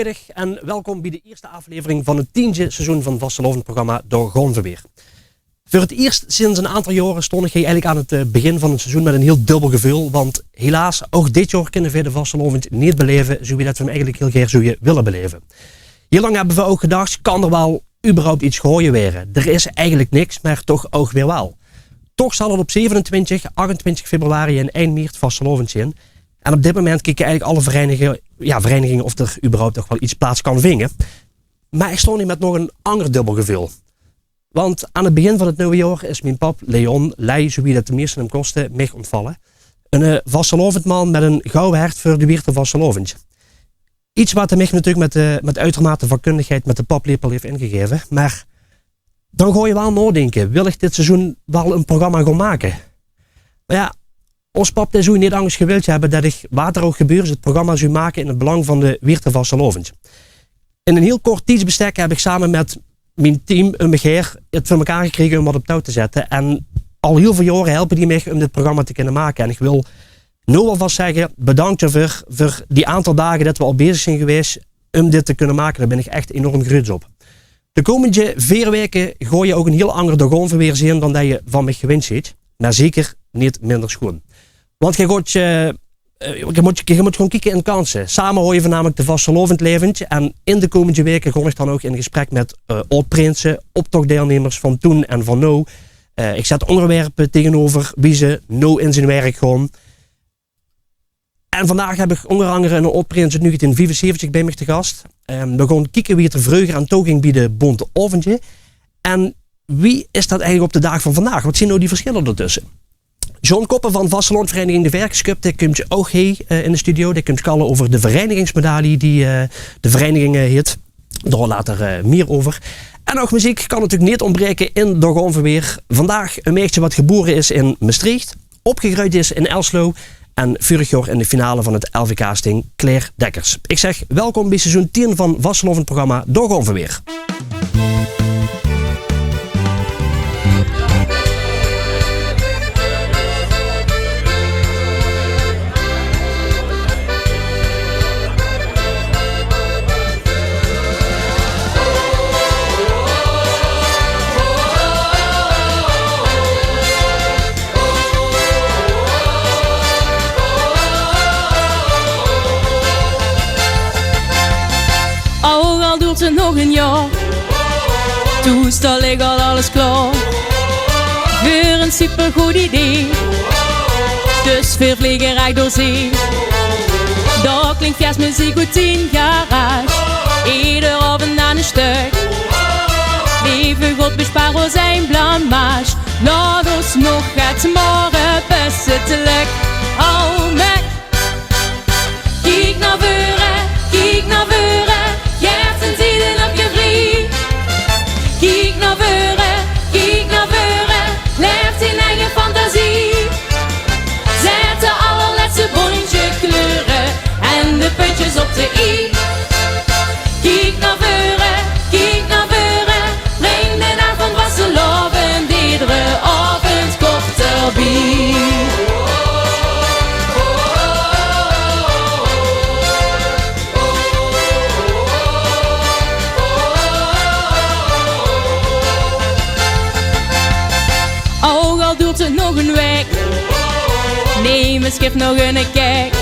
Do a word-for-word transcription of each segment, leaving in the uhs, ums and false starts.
Goeiemiddig en welkom bie de ierste aaflevering van 't tiende seizoen van vastelaovendprogramma Dao gaon v'r weer. Veur 't iers sinds 'n aantal jaore stoon ich hie eigelik aan 't, eh, begin van 't seizoen mit 'n hiel dubbel geveul, want helaas, ouch dit jaor kinne v'r de vastelaovend neet belaeve zoewie det v'r 'm eigelik hiel gaer zouwe wille belaeve. Hiel lang höbbe v'r ouch gedach, kan d'r waal überhaupt get gehaoje waere? D'r is eigelik niks, mer toch ouch weer waal. Toch zal 't op zevenentwintig, achtentwintig februari en ein miert vastelaovend zeen. En op dit moment kieke eigelik alle vereiniginge, jao, vereiniginge of d'r überhaupt nog waal get plaats kan vinge. Mer ich stoon hie mit nog 'n anger dubbel geveul. Want aan 't begin van 't nuuje jaor is mien pap Leon, Lei, zoewie det de mieëste 'm kóste, mich óntvalle. 'ne, eh, vastelaovendman mit 'n gouwe hert veur de Wieërter vastelaovend. Get waat 'r mich natuurlik mit, eh, mit oetermate vakkundigheid mit de paplepel haet ingegaeve. Mer dan gaon ich waal naodinke, wil ich dit seizoen waal 'n programma gaon make? Mer jao, ós pap dae zouw neet angers gewild höbbe det ich, waat d'r ouch gebeurt, 't programma zouw make in 't belang van de Wieërter vastelaovend. In 'n hiel kort tiedsbestek höb ich same mit mien team óm mich haer 't veur mekaar gekrege óm waat op touw te zètte. En al hiel väöl jaore helpe die mich óm dit programma te kinne make. En ich wil noe alvas zègke, bedank daoveur, veur die aantal daag det v'r al bezig zeen gewaes óm dit te kinne make. Dao bön ich ech enorm gruuets op. De kómmende veer waeke gaon geer ouch 'n hiel anger Dao gaon v'r weer zeen dan det geer van mich gewindj zeet. Mer zeker neet minder sjoeën. Want geer gaot, eh, eh, geer mót, geer mót gewoon kieke in kanse. Same haoje v'r namelik de vastelaovend laevendj. En in de kómmende waeke gaon ich dan ouch in gesprek mit, eh, aod-prinse, optochdeilnemers van toen en van noe. Eh, ich zèt óngerwerpe taengeneuver wie ze noe in zien werk gaon. En vandaag höb ich ónger angere 'nen aod-prins oet nuugetieën viefenzeventig bie mich te gas. Ehm, v'r gaon kieke wie 't d'r vreuger aan touw góng bie de bónte aovendje. En wie is det eigelik op de daag van vandaag? Waat zeen noe die versjille d'rtösse? John Koppen van vastelaovendjsvereiniging De Verkesköp, dae kumtj ouch hie, eh, in de studio. Dae kumtj kalle euver de vereinigingsmedalie die, eh, de vereiniging, eh, haet. Dao later, eh, mier euver. En ouch meziek kan natuurlik neet óntbraeke in Dao gaon v'r weer. Vandaag e maedje waat gebore is in Mestreech, opgegreujd is in Elsloo en veurig jaor in de finale van 't L V K sting, Claire Dekkers. Ich zègk welkom bie seizoen tieën van vastelaovendprogramma Dao gaon v'r weer. Ouch al doert 't nog ein jaor, toe stèl ich al alles klaor veur ein supergood idee. Dus veer vlege rech door zee. Dao klink fieësmeziek oet dien garage, eder aovend aan ein stök. Leve God, bespaar ós ein blamage. Laot ós nog get more bessettelek. Hou mèt. Kiek nao veure, kiek nao veure, Gert zien ziede nog gevrie. Kiek nao veure, kiek nao veure, laef zien eige fantasie. Zèt de allerlètste bóntje kleure en de puntjes op de i. Kiek nao veure, kiek nao veure, bring de daag van vastelaovend edere aovend korter bie. Ouch al doert 't nog ein waek, nae, mer sjief nog eine kiek.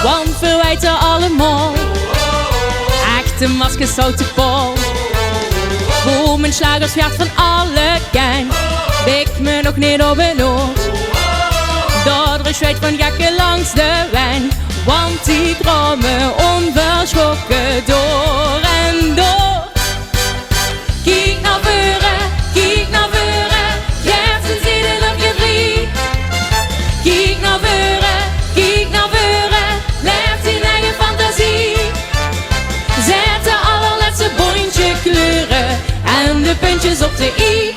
Want veer weite allemaol, echte maskers zoute pol. Kómme sjlagers weer van alle kentj, wik me nog neet op ein oor. Dao d'r sjweit van gekke langs de wentj, want die drome ónversjrokke door en door. Kiek nao veure, kiek nao veure, Gert zien ziede nog gevrie. Kiek nao veure, kiek nao veure, laef zien eige fantasie. Zèt de allerlètste bóntje kleure en de puntjes op de i.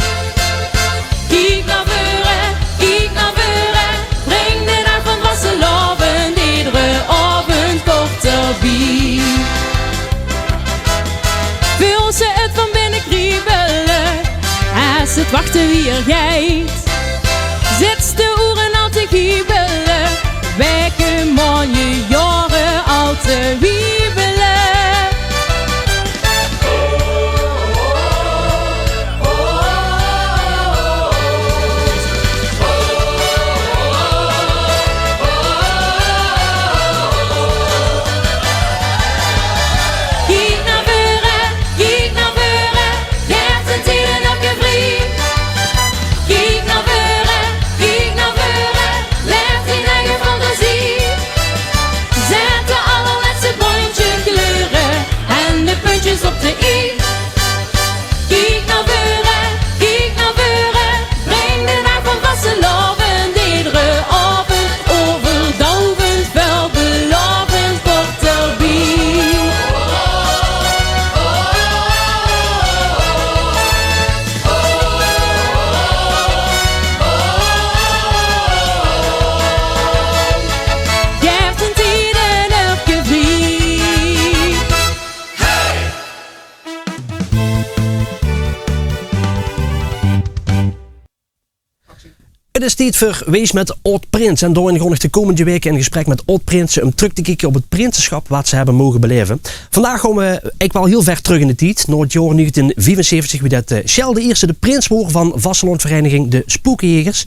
Kiek nao veure, kiek nao veure, bring de daag van vastelaovend edere aovend korter bie. Veulste 't van binne kriebele, es 't wachte wiejer geit? Zitste oere al te giebele, waeke, maondje, jaore al te wiebele? Is tied veur Wees met Aod Prins. En daorin gaon ich de kómmende waeke in gesprek met aod-prinse um trök te kieke op het prinsesjap wat ze höbbe moge belaeve. Vandaag gaon we eigelik waal hiel wied trök in de tied, nao het jaor negentien viefenzeventig, wie det eh, Sjel de Ierste de prins woor van vastelaovesvereiniging de Spookjegers.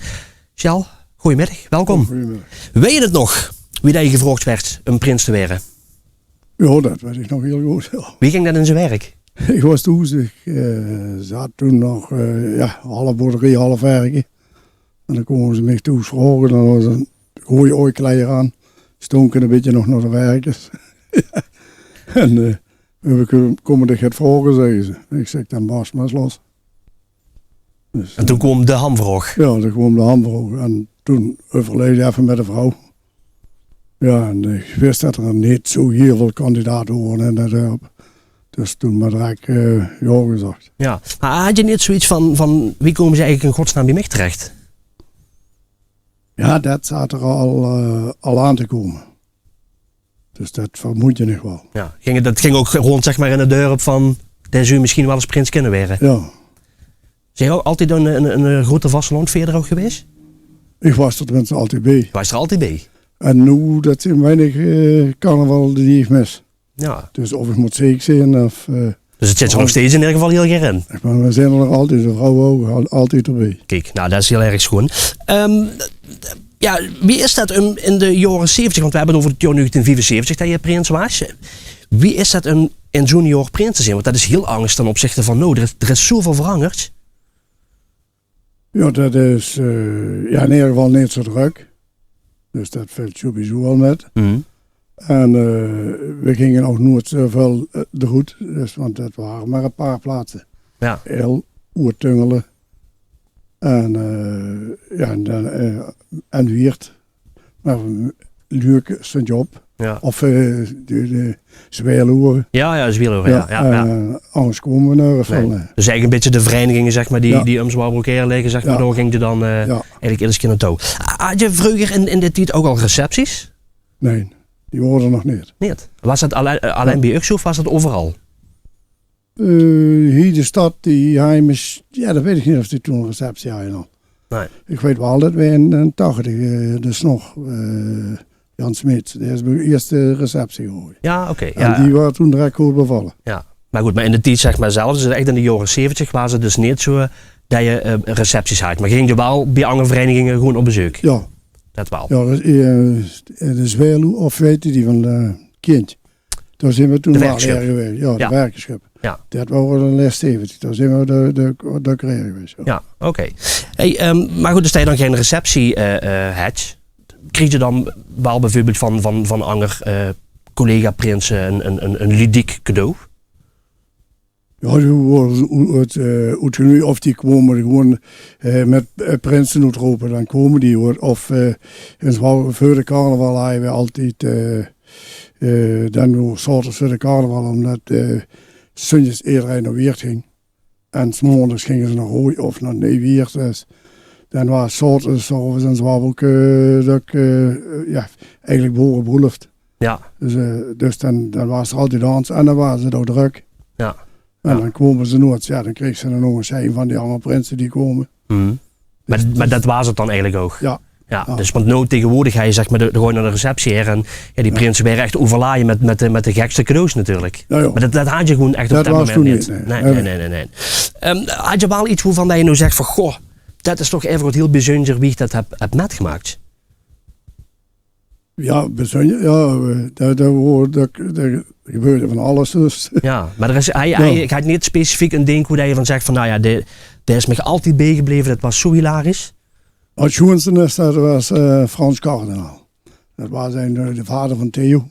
Sjel, gojemiddig, welkom. Gojemiddig. Wets se het nog, wie det se gevraogd woors um prins te waere? Jao, det weit ich nog hiel good, jao. Wie ging det in zien werk? Ich waas thoes, ich eh, zaot toen nog eh, jao, half boerderie, half werke. En dan kómme ze mich thoes vraoge, dan waas ein gooj oud kleier aan. Stónk ein bietje nog nao de werkers. En eh, we kómme dich get vraoge, zagte ze. Ich zèk: "Dan barst mer ins los." Dus, en toen eh, kwaam de hamvraog. Jao, toen kwaam de hamvraog. En toen euverlaeg ich effe met de vrouw. Jao, en ich wis det d'r neet zo hiel väöl kandidate wore in det dörp. Dus toen mer direk eh, jao gezag. Jao, mer hads se neet zoiets van, van: "Wie kómme ze eigelik in godsnaam bie mich terech?" Jao, det zaot d'r al, eh, al aan te kómme. Dus det vermoedde ich waal. Jao, ging het, det ging ouch rónd, zeg mer, in het dörp van: "Dae zou mesjien waal ins prins kinne waere." Jao. Bis se altied ein, ein, ein groete vastelaovesvierder ouch gewaes? Ich waas d'r tenminste altied bie. Waas d'r altied bie? En noe, det zeen weinig eh, carnaval die ich mis. Jao. Dus of ich mót zeek zeen of eh, dus het zit d'r nog steeds in eder geval hiel gaer in. Ich bön, we zeen d'r nog altied, de vrouw ouch, al- altied d'rbie. Kiek, nou, det is hiel erg sjoon. Ehm, jao, wie is det um in de jaore zeventig, want we höbbe het euver het jaor negentien viefenzeventig det se prins waas. Wie is det um in zoe'n jaor prins te zeen? Want det is hiel angers ten opzichte van noe. D'r is, d'r is zoväöl verangerd. Jao, det is eh, jao, in eder geval neet zo drök. Dus det vilt sowieso al mit. En eh, we ginge ouch noeit zoväöl eh, d'roet, dus, want det wore mer ein paar plaatse. Jao. Hel Oertungele. En eh, jao, en dan eh, en Wieërt. Mer Luuk, Sint-Job. Jao. Of eh, de, de Zwaeloer. Jao, jao, Zwaeloer, jao, jao, jao. Eh, angers kómme we nörges van, nae. Dus eigelik ein bietje de vereiniginge, zeg mer, die, die um Zwabroek haer ligke, zeg mer, dao ging ze dan eh, eigelik eder kier naotouw. Hads se vreuger in, in dae tied ouch al recepties? Nae, die wore d'r nog neet. Neet? Waas det allein, eh, allein bie uch zo of waas det euveral? Eh, hie de stad, die hie mis-, jao, det weit ich neet of die toen ein receptie hie al. Nae. Ich weit waal det we in, in tachtig eh, de Snog eh, Jan Smeets, dae is bie de ierste receptie gewaes. Jao, oké. En die waas toen direk good bevalle. Jao. Mer good, mer in de tied, zeg mer, zelfs, dus eigelik in de jaore zeventig, waas het dus neet zo det se eh, recepties hads. Mer ginge ze waal bie anger vereiniginge gewoeën op bezeuk? Jao. Det waal. Jao, dus eh, de Zwaeloer, of wie hèt die van de Kindj? Dao zeen we toen waal weer gewaes. Jao, de Werkersclub. Jao. Det wore de les zeventig. Dao zeen we de, de, de creëer gewaes. Jao. Jao, oké. Hey, ehm, mer good, dus det se dan gein receptie eh, eh, hads, kreegs se dan waal bieveurbeeld van, van, van anger eh, collega-prinse ein, ein, ein, ein ludiek cadeau? Jao, die woorte oet, oet, eh, oetgenoejd of die kwome gewoeën eh, met eh, prinse oetrope. Dan kwome die, hoor. Of eh, en zoewaal veur de carnaval hawwe we altied eh, eh, dan woor 's aoves veur de carnaval, umdet eh, 's zóndigs ederein nao Wieërt ging. En 's maondigs ginge ze nao Rooj of nao Neewieërt. Dus dan waas 's aoves, 's aoves en zoewaal ouch eh, det, eh, jao, eigelik boerebroelof. Jao. Dus, eh, dus dan, dan waas d'r altied dans en dan waas het ouch drök. Jao. En dan kwome ze noeit, jao, dan kreegs se dan nog ins ein van die anger prinse die kwome. Mer, mer det waas het dan eigelik ouch? Jao. Jao, dus want noe taegeswoordig, hae, zeg mer, de, de gaon nao de receptie haer en jao, die prinse waere ech euverlaje met, met, de, met de gekste cadeaus natuurlik. Jao, jao. Mer det, det hads se gewoeën ech op det moment neet. Nae, nae, nae, nae. Ehm, hads se waal iets woevan det se noe zeks van: "Goh, det is toch effe get hiel bezunjers wie ich det höb, höb metgemaak"? Jao, bezunjer, jao, eh, det, det, woor, det, det gebeurde van alles, dus. Jao, mer d'r is, hae, hae haet neet specifiek ein dink wo det se van zeks van: "Nou jao, dae, dae is mich altied biegebleve, det waas zo hilarisch"? Het sjoenste is, det waas eh, Frans Kardinaal. Det waas ein, eh, de vader van Theo.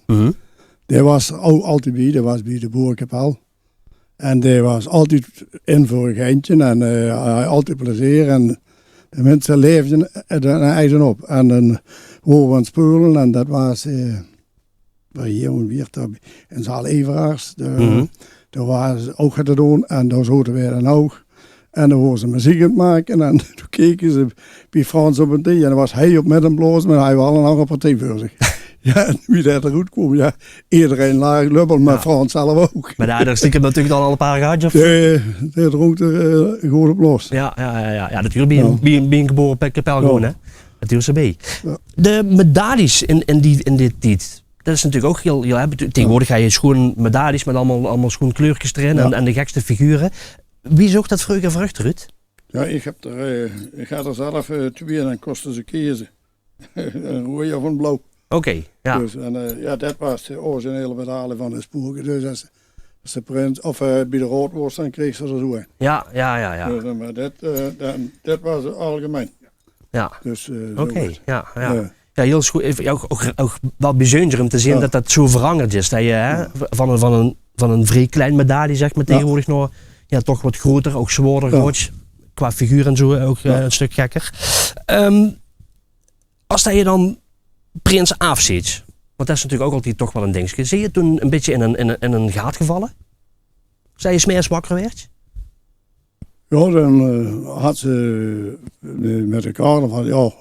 Dae waas ouch altied bie, dae waas bie de boerekapel. En dae waas altied in veur ein geintje en eh, hae haw altied plezeer. En de minse laefde en, en, en aete op. En dan wore we aan 't speule en det waas eh, bie hie in Wieërt, in zaal Everaars. De, dao waas ouch get te doon en dao zote we dan ouch. En dan wore ze meziek aan 't make en toen keke ze bie Frans op ein ding en dan waas hae op met aan 't blaoze, mer hae haw waal ein anger partie veur zich. Ja, en wie det d'r oet koom, ja, ederein laag lubbel, maar Frans zelf ouk. Maar dao, dao stiekem natuurlik dan al e paar gehad, of? Ja, ja, dae dronk d'r, eh, good op los. Ja, ja, ja, ja. Ja, det huurt bie 'n, bie 'n, bie 'n gebore pe-, kapel gewoon, hè. Det huurt d'r bie. Ja. De medailles in, in die, in dit tied, det is natuurlik ouk hiel, hiel, hè, bedoel, taegewoordig gaon ze sjoen medailles mit allemaol, allemaol sjoen kleurkes d'rin en, en de gekste figure. Wie zoog det vreuger veur uch d'roet? Ja, ich heb d'r, eh, ich had d'r zelf, eh, twieë en dan koste ze keze. Ein roeje of ein blauw. Oké, ja. Dus, en, eh, ja, det waas de originele medaille van de Spoorke. Dus es, es de prins, of, eh, bie de raod woors, dan kreegs se d'r zoe ein. Ja, ja, ja, ja. Dus, eh, maar det, eh, dan, det waas algemein. Ja. Dus, eh, oké, ja, ja. Ja, hiel sjoen. Ja, ouk, ouk, ouk waal bezunder um te zeen det det zoe verangerd is. Det se, hè, van ein, van ein, van ein vrie klein medaille, zeg maar, taegewoordig nao, ja, toch get groter, ouk zwaorder, groot, qua figuur en zoe, ouk, eh, ein stök gekker. Ehm, As det se dan prins aafzeets, want det is natuurlik ouk altied toch waal ein dingske. Zeet se toen ein bietje in ein, in ein, in ein gaat gevalle? Zeet se 's mergens wakker weerds? Ja, dan, eh, had ze, eh, mit de carnaval, ja,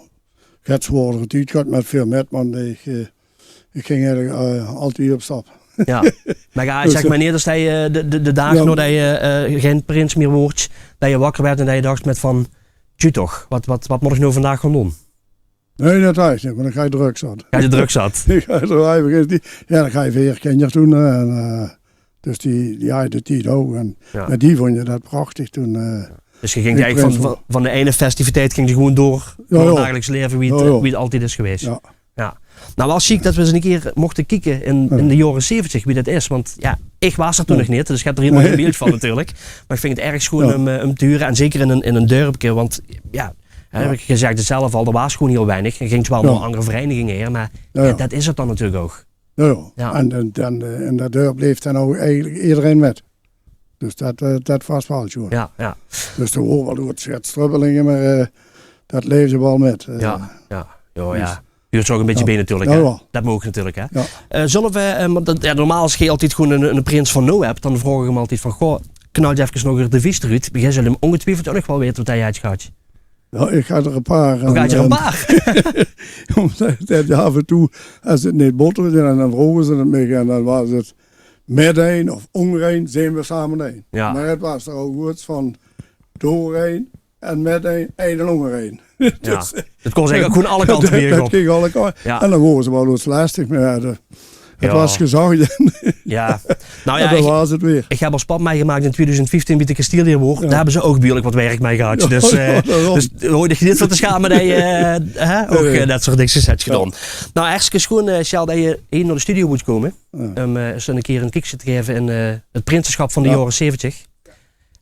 get zwaordere tied gehad mit väöl mit, want ich, eh, ich ging eigelik, eh, altied op stap. Ja. Maar ja, dus, zeg maar neet as se, eh, de, de, de daag naodet se, eh, gein prins mier woorts, det se wakker weerds en det se dachs mit van: "Tju toch, wat, wat, wat mót ich noe vandaag gaon doon?" Nae, det haw ich neet, want ich haw drök zat. Ja, de drök zat. Ich haw d'r eigelik, ja, dan gaon se weer kinger doon, hè, en, eh, dus die, die hadde de tied ouk. En, maar die vónje det prachtig toen, eh, dus se gings eigelik van, van, van de eine festiviteit gings se gewoon door nao 't dagelijks laeve wie 't, wie 't altied is gewaes. Ja. Ja. Noe, waal sjiek det we ins ein kier mochte kieke in, in de jaore zeventig wie det is. Want ja, ich waas d'r toen nog neet, dus ich heb d'r hielemaol gein beeld van natuurlik. Maar ich vind 't erg sjoen um, eh, um te hure. En zeker in ein, in ein dörpke, want ja, hè, ge zegde 't zelf al, d'r waas gewoon hiel weinig. Ge gings waal nao anger vereiniginge haer, maar ja, det is 't dan natuurlik ouk. Ja, ja. En, en, en, eh, in det dörp leef dan ouk eigelik ederein mit. Dus det, eh, det waas waal sjoen. Ja, ja. Dus d'r woor waal get strubbelinge, maar, eh, det leefde waal mit, eh. Ja, ja. Ja, ja. Dus huurt d'r ouk ein bietje bie natuurlik, hè? Ja, waal. Det maag natuurlik, hè? Ja. Eh, zulle we, eh, want det, ja, normaal as ge altied gewoon ein, ein prins van noe hebt, dan vraog ich 'm altied van: "Goh, knal efkes nog 't devies d'roet." Ge zulle 'm ongetwiefeld ouk nog waal weite wat hae haet gehad. Ja, ich haw d'r e paar. Ouk haw d'r e paar? Omdet, det af en toe, es 't neet boterde, dan vroge ze 't mich en dan waas 't: "Mit ein of ónger ein, zeen we same ein." Ja. Maar 't waas d'r ouk get van: "Door ein en mit ein, ein en ónger ein." Ja. Dus, eh, det kós eigelik gewoon alle kante op. Det ging alle kante. Ja. En dan woorte ze waal ins lastig, maar ja, det, 't waas gezag. Ja. Noe ja, det waas 't weer. Ich heb as pap mitgemaak in twieëdoezend vieftien wie de kastieldieër woor. Ja. Dao hebbe ze ouk behuurlik wat werk mei gehad. Ja, dus, eh, ja, daorum. Dus dao hoofs se dich neet veur te schame det se, eh, hè, ouk, eh, det soort dinger hebt gedaon. Noe, hartstikke sjoen, eh, Sjaal, det se hie nao de studio wils kómme. Ja. Um, eh, ins ein kier ein kiekske te gaeve in, eh, 't prinsesjap van de jaore zeventig.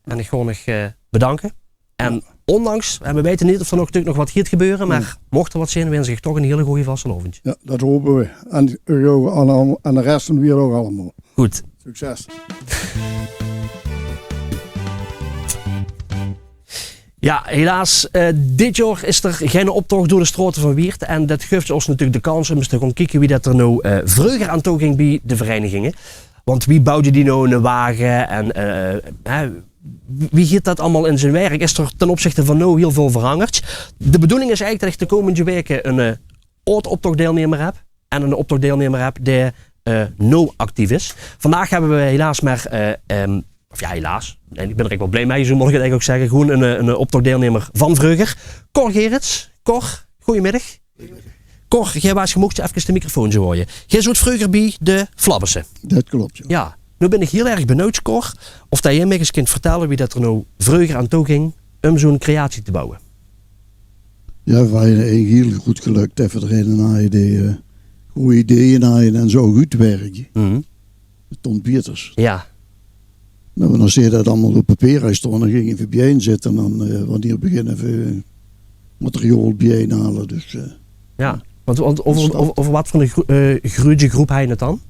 En ich gaon dich, eh, bedanke. En ondanks, en we weite neet of d'r nog, natuurlik nog wat geit gebeure, maar mocht d'r wat zeen, wins ich uch toch ein hiel gooj vastelaovend. Ja, det hope we. En uch ouk allemaol, en de rest van de wereld ouk allemaol. Good. Succes. Ja, helaas, eh, dit jaor is d'r geine optoch door de straote van Wieërt. En det guuef ós natuurlik de kans um ins te gaon kieke wie det d'r noe, eh, vreuger aan toe ging bie de vereiniginge. Want wie bouwde die noe eine wage en, eh, hè, wie geit det allemaol in zien werk? Is d'r ten opzichte van noe hiel väöl verangerd? De bedoeling is eigelik det ich de kómmende waeke ein, eh, aod-optochdeilnemer heb en eine optochdeilnemer heb dae, eh, noe actief is. Vandaag hebbe we helaas maar, eh, ehm, of ja, helaas. En ich bin d'r eigelik waal blie mei, zoe mót ich 't eigelik ouk zegge. Gewoon eine, eh, eine optochdeilnemer van vreuger. Cor Gerrits. Cor, goojemiddig. Cor, gae waas, ge moogs efkes de microfoon zoe haoje. Gae zoot vreuger bie de Flabbese. Det klop, ja. Ja. Noe bin ich hiel erg benuujd, Cor, of det gae mich ins kint vertelle wie det d'r noe vreuger aan toe ging um zoe'n creatie te bouwe. Ja, we hadde eigelik hiel good gelök det we d'r eine hadde dae, eh, gooj ideeë hadde en ze ouk oetwerkde. Ton Pieters. Ja. Noe, en as ze det allemaol op papeer haw staon, dan ginge we biejein zitte en dan, eh, wannier beginne we materiaal biejein haole. Dus, eh, ja, want, want euver, euver, euver wat veur ein gro-, eh, groeëtse groep haw ge 't dan?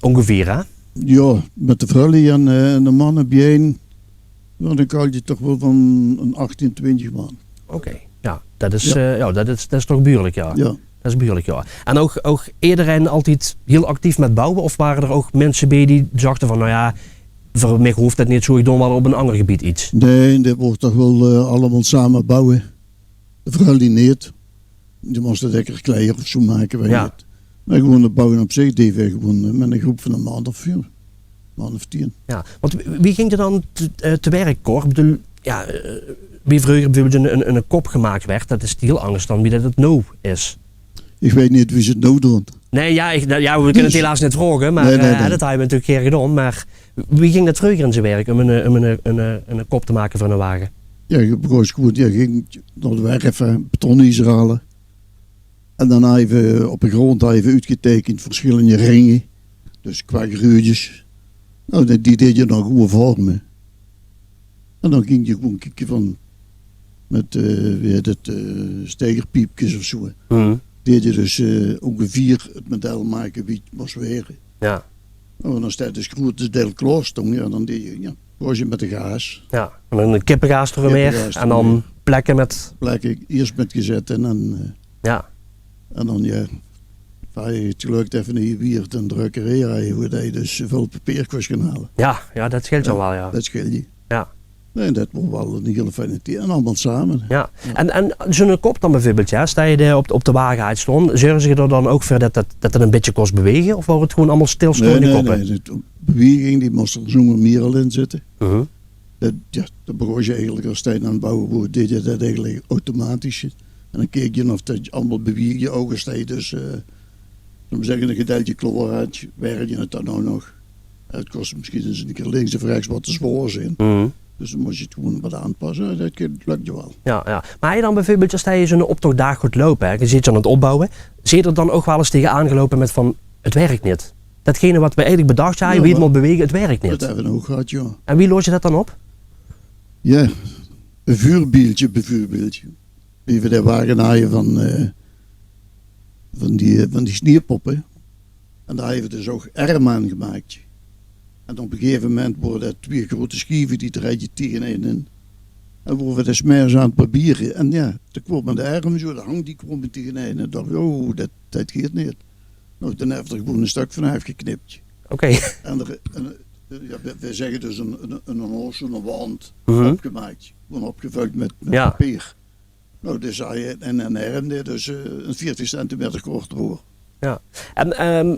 Óngeveer, hè? Ja, mit de vrullie en, eh, en de manne biejein, ja, dan kals se toch waal van ein achttien, twintjig man. Oké. Ja, det is, eh, ja, det is, det is toch behuurlik, ja. Ja. Det is behuurlik, ja. En ouk, ouk ederein altied hiel actief mit bouwe, of wore d'r ouk minse bie die zagte van: "Noe ja, veur mich hoof det neet zoe, ich doon waal op ein anger gebied get"? Nae, det woort toch waal, eh, allemaol same bouwe. Veural die neet. Die moste dèkker kleier of zoe make, weit ich neet. Mer gewoen 't bouwe op zich deje veer gewoen, eh, mit 'n groep van 'n man of veer. Man of tien. Ja, want w-, wie ging det dan te, eh, te werk, Cor? Ich bedoel, ja, eh, wie vreuger bieveurbeeld 'n, 'n, 'n kop gemaak woort, det is hiel angers dan wie det 't noe is. Ich weit neet wie ze 't noe doon. Nae, ja, ich, ja, veer kinne 't helaas neet vraoge, mer, nae, nae, eh, det hawwe veer natuurlik gaer gedaon. Mer wie ging det vreuger in zien werk um 'n, um 'n, 'n, 'n, 'n kop te make veur 'ne wage? Ja, ich begós gewoen, ja, ging nao de werf, hè, betonniezer haole. En dan hawwe veer op de grond hawwe veer oetgeteikend versjillende ringe. Dus kwakruudjes. Nou, die, die deje veer dan gewoen vorme. En dan ging ich gewoen kieke van, mit, eh, wie hèt 't, eh, steigerpiepkes of zoe. Deje veer dus, eh, óngeveer 't model make wie 't mós waere. Ja. Nou, en es det dus groetendeils klaor stóng, ja, dan deje veer, ja, begós ze mit de gaas. Ja, en dan kippegaas d'rumhaer en dan plekke mit... Plekke, iers mit gezèt en dan, eh, ja. En dan, ja, veer hawwe 't gelök det veer hie weer 'n drökkerij hawwe, wo-door det se dus väöl papeer kós gaon haole. Ja, ja, det sjeelt zoe waal, ja. Det sjeelt. Ja. Nae, det waor waal 'n hiel fijne tied. En allemaol same. Ja. En, en zoe'n kop dan bieveurbeeld, ja, es se dao op, op de wage haws staon, zörgde ze d'r dan ouch veur det, det, det 't 'n bietje kós bewege? Of waor 't gewoen allemaol stilstaonde koppe? Nae, nae, nae. De beweging, die mós d'r zoemer mieë al in zitte. Det, ja, det begós se eigelik es se aan 't bouwe woors, deje ze det eigelik automatisch. En dan keek se of det allemaol beweegde, ouch es se dus, eh, laot me zègke, e gedeelte klaor haws, waerde 't dan ouch nog. 't Kós mesjien ins 'ne kier links of rechs get te zwaor zeen. Dus dan mós se 't gewoen get aanpasse. Det lök waal. Ja, ja. Mer hawwe ze dan bieveurbeeld, es se zoe'n optochdaag good loupe, hè, ze zeen 't aan 't opbouwe, zeen ze d'r dan ouch waal ins tegenaan geloupe mit van, 't wirk neet? Datgene wat veer eigelik bedach hawwe, wie 't mót bewege, 't wirk neet. Det hawwe veer ouch gehad, ja. En wie los se det dan op? Ja, e veurbeeldje bieveurbeeld. Wie veer de wage hawwe van, eh, van die, eh, van die snieëpoppe. En dao hawwe veer dus ouch erm aan gemaak. En op e gegeve moment woorte det twieë groete sjieve die drejje taengenein in. En woore veer dus 's merges aan 't probere. En ja, toen kwaome de erm zoe, de hang die kwaome taengenein. En dach ich, o, det, det geit neet. Nou, toen höb ich d'r gewoen e stök van aafgeknip. Oké. En d'r, en, eh, ja, veer, veer zègke dus 'n, 'n, 'n hoos, 'n wand opgemaak. Gewoen opgevöld mit, mit papeer. Nou, dus hawwe ze 'n, 'n erm dae dus, eh, 'n veertig centimeter kort woor. Ja. En, ehm,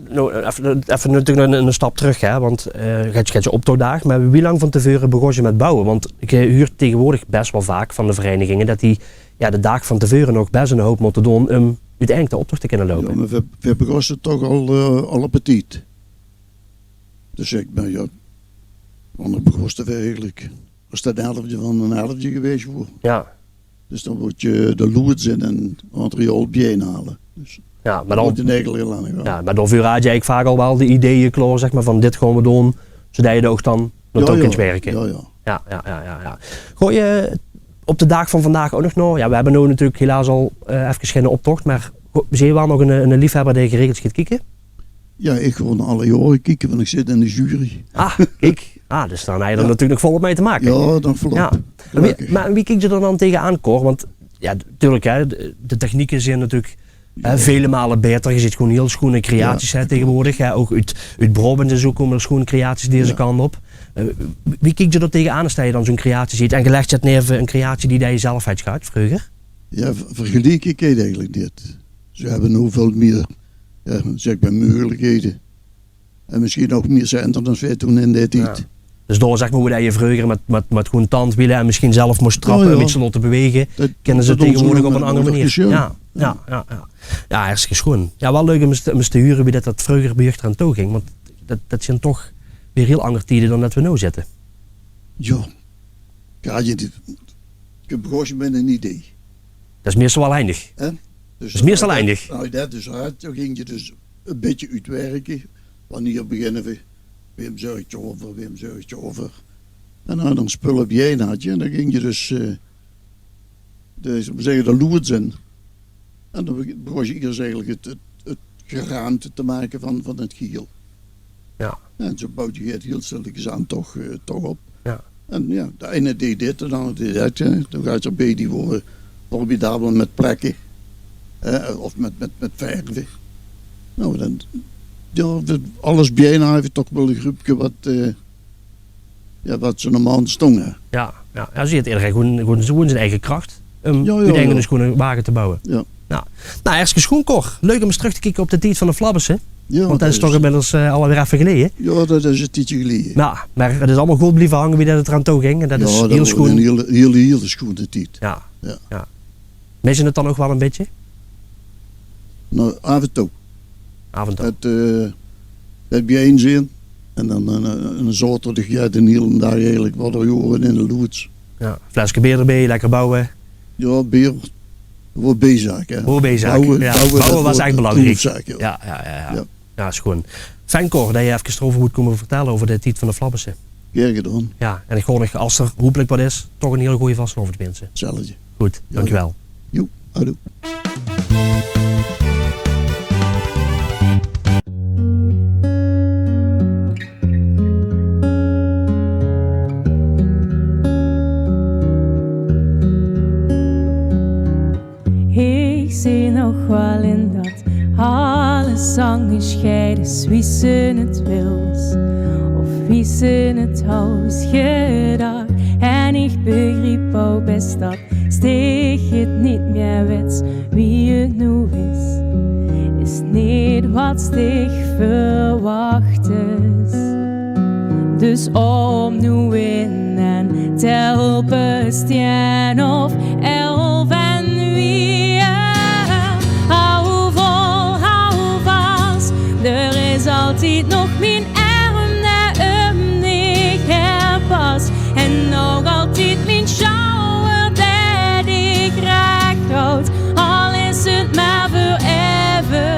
nou, effe, effe natuurlik nog 'n, 'n stap trök, hè, want, eh, geer, geer optochdaag, mer wie lang van te veure begós se mit bouwe? Want ich huur taengewoordig bès waal vaak van de vereiniginge det die, ja, de daag van te veure nog bès 'nen houp mótte doon um oeteindelik de optoch te kinne loupe. Ja, mer veer, veer begóste toch al, eh, al op tied. Dus ich, mer ja, wanneer begóste veer eigelik? Es det 'n elfde van 'n elfde gewaes woor. Ja. Dus dan woort de loods in en materiaal biejein haole. Dus ja, mer dan, ja, mer dan veur haws se eigelik vaak al waal de ideeë klaor, zeg mer, van dit gaon veer doon, zoedet se d'r ouch dan naotouw kins wirke. Ja, ja. Ja, ja, ja, ja. Gaon geer op de daag van vandaag ouch nog nao? Ja, veer höbbe noe natuurlik helaas al, eh, efkes geine optoch, mer gaon, zeet geer waal nog 'ne, 'ne liefhebber dae geregeld geit kieke? Ja, ich gaon alle jaore kieke, want ich zit in de jury. Ah, kiek. Ah, dus dan höbs se d'r natuurlik nog volop mei te make. Ja, dan volop. Ja. En wie, mer wie kieks se d'r dan tegenaan, Cor? Want ja, natuurlik, hè, de, de technieke zeen natuurlik, hè, vele male baeter. Geer zeet gewoen hiel sjoen creaties, hè, taengewoordig, hè. Ouch oet, oet Braobant en zoe kómme d'r sjoen creaties deze kant op. Eh, wie kieks se d'r tegenaan es se dan zoe'n creatie zeets en geer lèks 't neve 'n creatie die se zelf höbs gehad vreuger? Ja, ver-, vergelieke kins se eigelik neet. Ze höbbe noe väöl mieë, ja, zeg mer, meugelikheden. En mesjien ouch mieë center es veer toen in dae tied. Ja. Dus door, zeg mer, wo det se vreuger mit, mit, mit gewoen tandwiele en mesjien zelf mós trappe um get te laote bewege, kinne ze det taengewoordig op 'n anger meneer. Ja, ja, ja. Ja, hartstikke sjoen. Ja, waal leuk um ins te, um ins te hure wie det, det vreuger bie uch d'raan toe ging, want det, det zeen toch weer hiel anger tiede dan det veer noe zitte. Ja. Ja, geer, geer begós mit 'n idee. Det is meistal waal hendig. Hè? Dus det is meistal waal hendig. Noe, det is hard. Dan gings se dus e bietje oetwirke. Wannier beginne veer? Wae zörg d'r euver? Wae zörg d'r euver? En dan, dan spul op ein haadje. En dan gings se dus, eh, de, zal ich mer zègke, de loods in. En dan begós se iers eigelik 't, 't, 't geraamte te make van, van 't geheel. Ja. Ja, en zoe bouws se 't hiel stilletjes aan toch, eh, toch op. Ja. En ja, de eine deeg dit, de angere deeg det, hè. Toen gaots se bie die wore formidabel mit plekke, hè, of mit, mit, mit verve. Noe, dan, ja, alles biejein haw ich toch waal e gruupke wat, eh, ja, wat zoe'n man stóng, hè. Ja, ja. Ja, zoe haet ederein gewoen, gewoen, gewoen zien eige krach um oeteindelik 'ne sjoene wage te bouwe. Ja. Noe, noe, hartstikke sjoen, Cor. Leuk um ins trök te kieke op de tied van de Flabbisse. Jao, want dat is toch inmiddels, eh, alweer effe geleje. Jao, dat is e tiedje geleje. Noe, mer 't is allemaol good blieve hange wie dat 't d'raan toe ging. En dat is hiel sjoen. Jao, dat waor 'n hiel, hiel, hiel sjoene tied. Jao, jao. Mis se 't dan ouch waal e bietje? Noe, aaf en toe. Aaf en toe. 't, eh, 't biejein zeen. En dan, eh, 'ne zaoterdig, jao, d'n hielen daag eigelik waor d'r jore in de loods. Jao, fleske beer d'rbie, lekker bouwe. Jao, beer. Waor beezaak, hè. Waor beezaak, jao. Bouwe, bouwe waor ech belangriek. Jao, jao, jao, jao. Jao, is sjoen. Fijn, Cor, dat se efkes d'reuver wouws kómme vertèlle, euver de tied van de Flabbisse. Gaer gedaon. Jao, en ich gaon nog, es d'r hopelik get is, toch 'n hiel gooj vastelaovend winse. 'tzelfde. Good, dankjewel. Joe, houdoe. Ich zeen nog waal in dat alle zange scheide is wie se 't wils, of wie se 't houws gedach. En ich begriep ouch bès dat 'ste 't neet mieë wits wie 't noe is, is neet wat 'ste verwachs. Dus óm noe in en telkes tieën of elf en wieë. Hou vol, hou vas, d'r is altied nog mien erm dae um dich herpas. En nog altied mien sjouwer dae dich rech houwt, al is 't mer veur effe.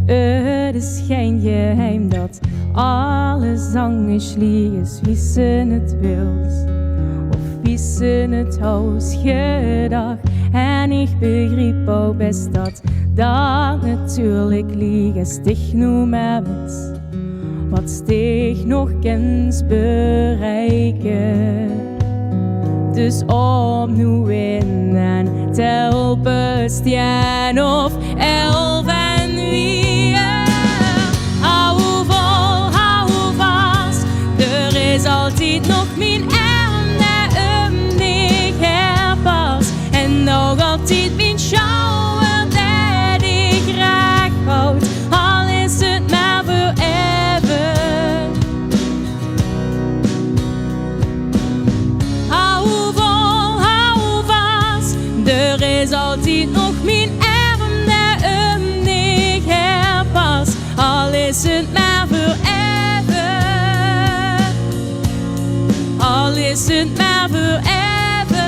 't Is gein geheim dat alle zange slieg is wie se 't wils, of wie se 't houws gedach. En ich begriep ouch bès dat dat natuurlik lieg is, dich noe mer wits wat dich nog kins bereike. Dus óm noe in en telkes tieën of elf en wieë. Hou vol, hou vas, d'r is altied nog mien erm dae um dich herpas. En nog altied mien sjouwer dae dich rech houwt, al is 't mer veur effe. Hou vol, hou vas, d'r is altied nog mien erm dae um dich herpas. Al is 't mer veur effe, al is 't mer veur effe.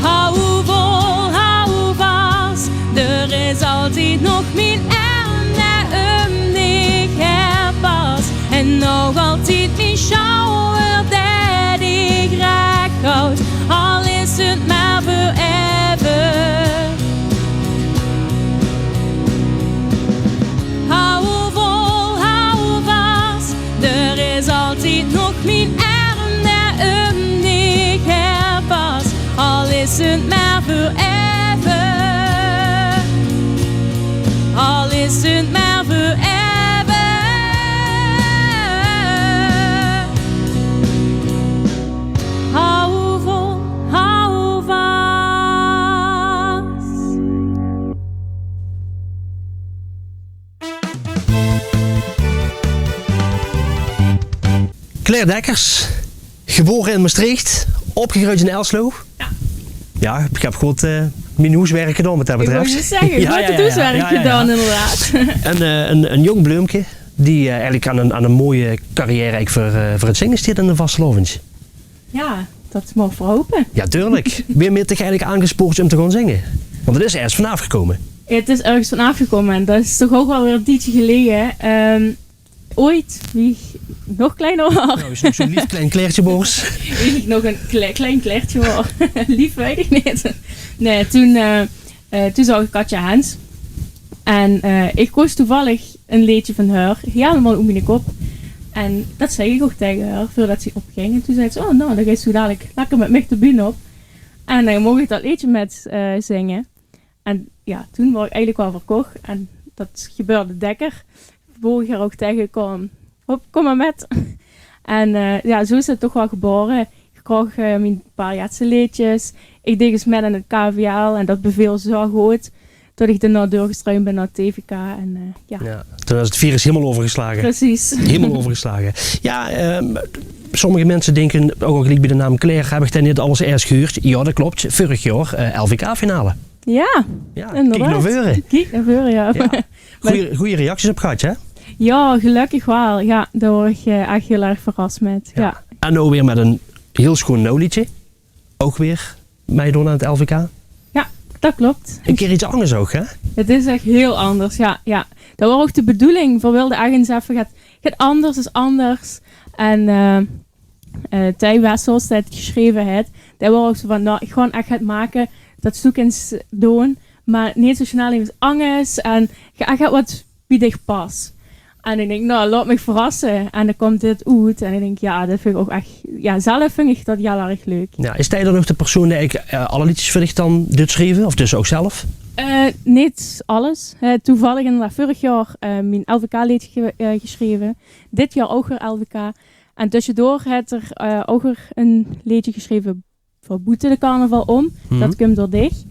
Hou vol, hou vas, d'r is altied nog mien erm dae um dich herpas. En nog altied mien sjouwer dae dich rech houwt, al is 't mer veur effe. Hou vol, hou vas, d'r is altied nog mien erm dae um dich herpas. Al is 't mer veur effe, al is 't mer veur effe. Hou vol, hou vas. Claire Dekkers, gebore in Mestreech, opgegreujd in Elsloo. Jao. Jao, ich höb good, eh, mien hoeswerk gedaon wat dat betröf. Ich wou zjus zègke, good 't hoeswerk gedaon, inderdaad. En, eh, ein, ein jóng bleumke die, eh, eigelik aan ein, aan ein mooie carrière eigelik veur, eh, veur 't zinge steit in de vastelaovend. Jao, dat moge v'r hope. Jao, tuurlik. Wae haet dich eigelik aangespoord um te gaon zinge? Want 't is örges vanaaf gekómme. Jao, 't is örges vanaaf gekómme en dat is toch ouch waal weer ein tiedje geleje. Ehm, ooit, wie ich nog kleiner waor. Jao, wie ich nog zoe'n leef klein Clairtje waor. Wie ich nog ein kle-, klein Clairtje waor. Leef weit ich neet. Nae, toen, eh, eh, toen zaog ich Katja Hens. En eh, ich koos toevallig ein leedje van häör hielemaol oet miene kop. En dat zag ich ouch taenge häör, veurdat ze opgóng. En toen zag ze: "Oh, noe, dan geis doe dalik lekker mit mich de bühne op." En dan moch ich dat leedje mit eh, zinge. En jao, toen waor ich eigelik waal verkoch. En dat gebeurde dèkker. Wo ich häör ouch taengekaom: "Hop, kóm mer mit." En eh, jao, zoe is 't toch waal gebaore. Ich kreeg eh, mien paar ierste leedjes. Ich deeg ins mit aan 't K V L en dat beveel zoe good tot ich daonao doorgestruimp bön nao 't T V K. En eh, jao. Jao, toen waas 't virus hielemaol euvergeslage. Precies. Hielemaol euvergeslage. Jao, ehm, sommige minse dinke ouch al geliek bie de naam Claire: "Höb ich dao neet alles ins gehuurd?" Jao, dat klop. Vörig jaor eh, L V K-finale. Jao, jao, inderdaad. Kiek nao veure. Kiek nao veure, jao. Jao. Gooj, gooj reacties op gehad, hè? Jao, gelökkig waal. Jao, dao waor ich eh, ech hiel erg verras mit. Jao. Jao. En noe weer mit ein hiel sjoon nuuj leedje. Ouch weer meidoon aan 't L V K. Jao, dat klop. Ein kier get angers ouch, hè? 't Is ech hiel angers, jao, jao. Dat waor ouch de bedoeling. Veer wilde ech ins effe get, get angers is angers. En eh, eh, Thei Wessels, dae 't gesjreve haet, dae waor ouch zoe van: "Noe, ich gaon ech get make, dat zoe kins doon, mer neet zoe snel ins angers en gaon ech get wat bie dich pas." En ich dink: "Noe, laot mich verrasse." En dan kump dit oet en ich dink: "Jao, dat vinj ich ouch ech," jao, zelf vinj ich dat hiel erg leuk. Jao, is Thei dan ouch de persoon dae eigelik eh, alle leedjes veur dich dan deit sjrieve? Of dus ouch zelf? Eh, neet alles. Hae haet toevallig inderdaad vörig jaor eh, mien L V K-leedje ge- eh, gesjreve. Dit jaor ouch weer L V K. En tösjedoor haet 'r eh, ouch weer ein leedje gesjreve veur boete de carnaval óm. Dat kump door dich.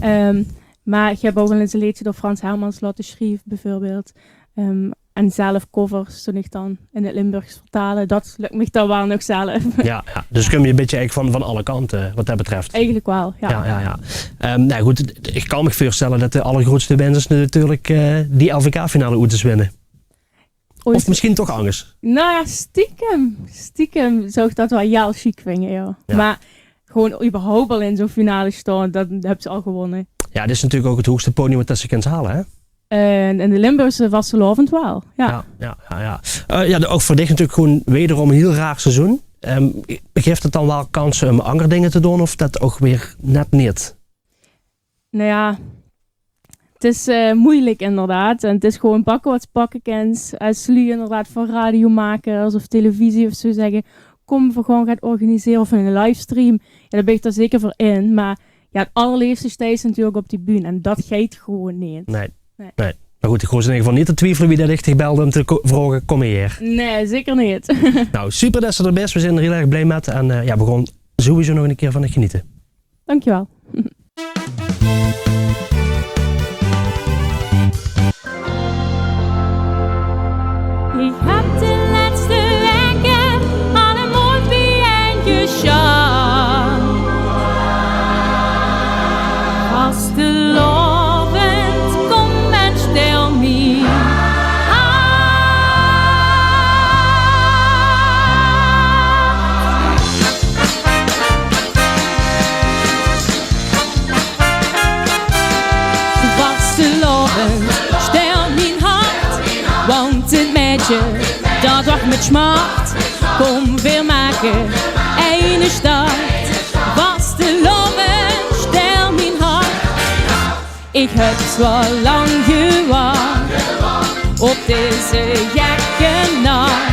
Ehm, mer ich höb ouch al ins ein leedje door Frans Hermans laote sjrieve, bieveurbeeld. Ehm, en zelf covers, toen ich dan in 't Limburgs vertaalde, dat lök mich dan waal nog zelf. Jao, jao. Dus kums se ein bietje eigelik van, van alle kante, wat dat betröf. Eigelik waal, jao. Jao, jao, jao. Ehm, noe good, ich kan mich veurstelle dat de allergroeatste wins is natuurlik eh, die L V K-finale oet te winne. Of mesjien toch angers? Noe jao, stiekem, stiekem zou ich dat waal hiel sjiek vinje, jao. Jao. Mer gewoon überhaupt al in zoe'n finale staon, dan höbs se al gewónne. Jao, dit is natuurlik ouch 't hoegste podium wat se kins haole, hè? En in de Limburgse vastelaovend waal, jao. Jao, jao, jao, jao. Eh, jao, de- ouch veur dich natuurlik gewoon wederom 'n hiel raar seizoen. Ehm, guf 't dan waal kanse um anger dinger te doon of dat ouch weer net neet? Noe jao, 't is eh, meujelik inderdaad. En 't is gewoon pakke wat se pakke kins. Es luuj inderdaad van radiomakers of televisie of zoe zègke: "Kom, veer gaon get organisere of 'ne livestream." Jao, dao bön ich d'r zeker veur in. Mer jao, 't allerleefste steis se natuurlik op die bühne. En dat geit gewoon neet. Nae. Nae. Nae. Mer good, ich hoofde in eder geval neet te twiefele wie dat ich dich belde um te ko- vraoge: "Kom hie." Nae, zeker neet. Noe, super dat se d'r bis. Veer zeen d'r hiel erg blie mit. En eh, jao, veer gaon sowieso nog 'ne kier van dich genete. Dankjewel. Ich höb de lètste waeke al 'n mooi biejein gesjat. Vastelaovend, kom en sjtèl mien hart. Vastelaovend, sjtèl mien hart, want 't meidje dat wach mit smart. Kom, veer make eine start. Vastelaovend, sjtèl mien hart. Ich höb zoe lang gewach op deze gekke nach.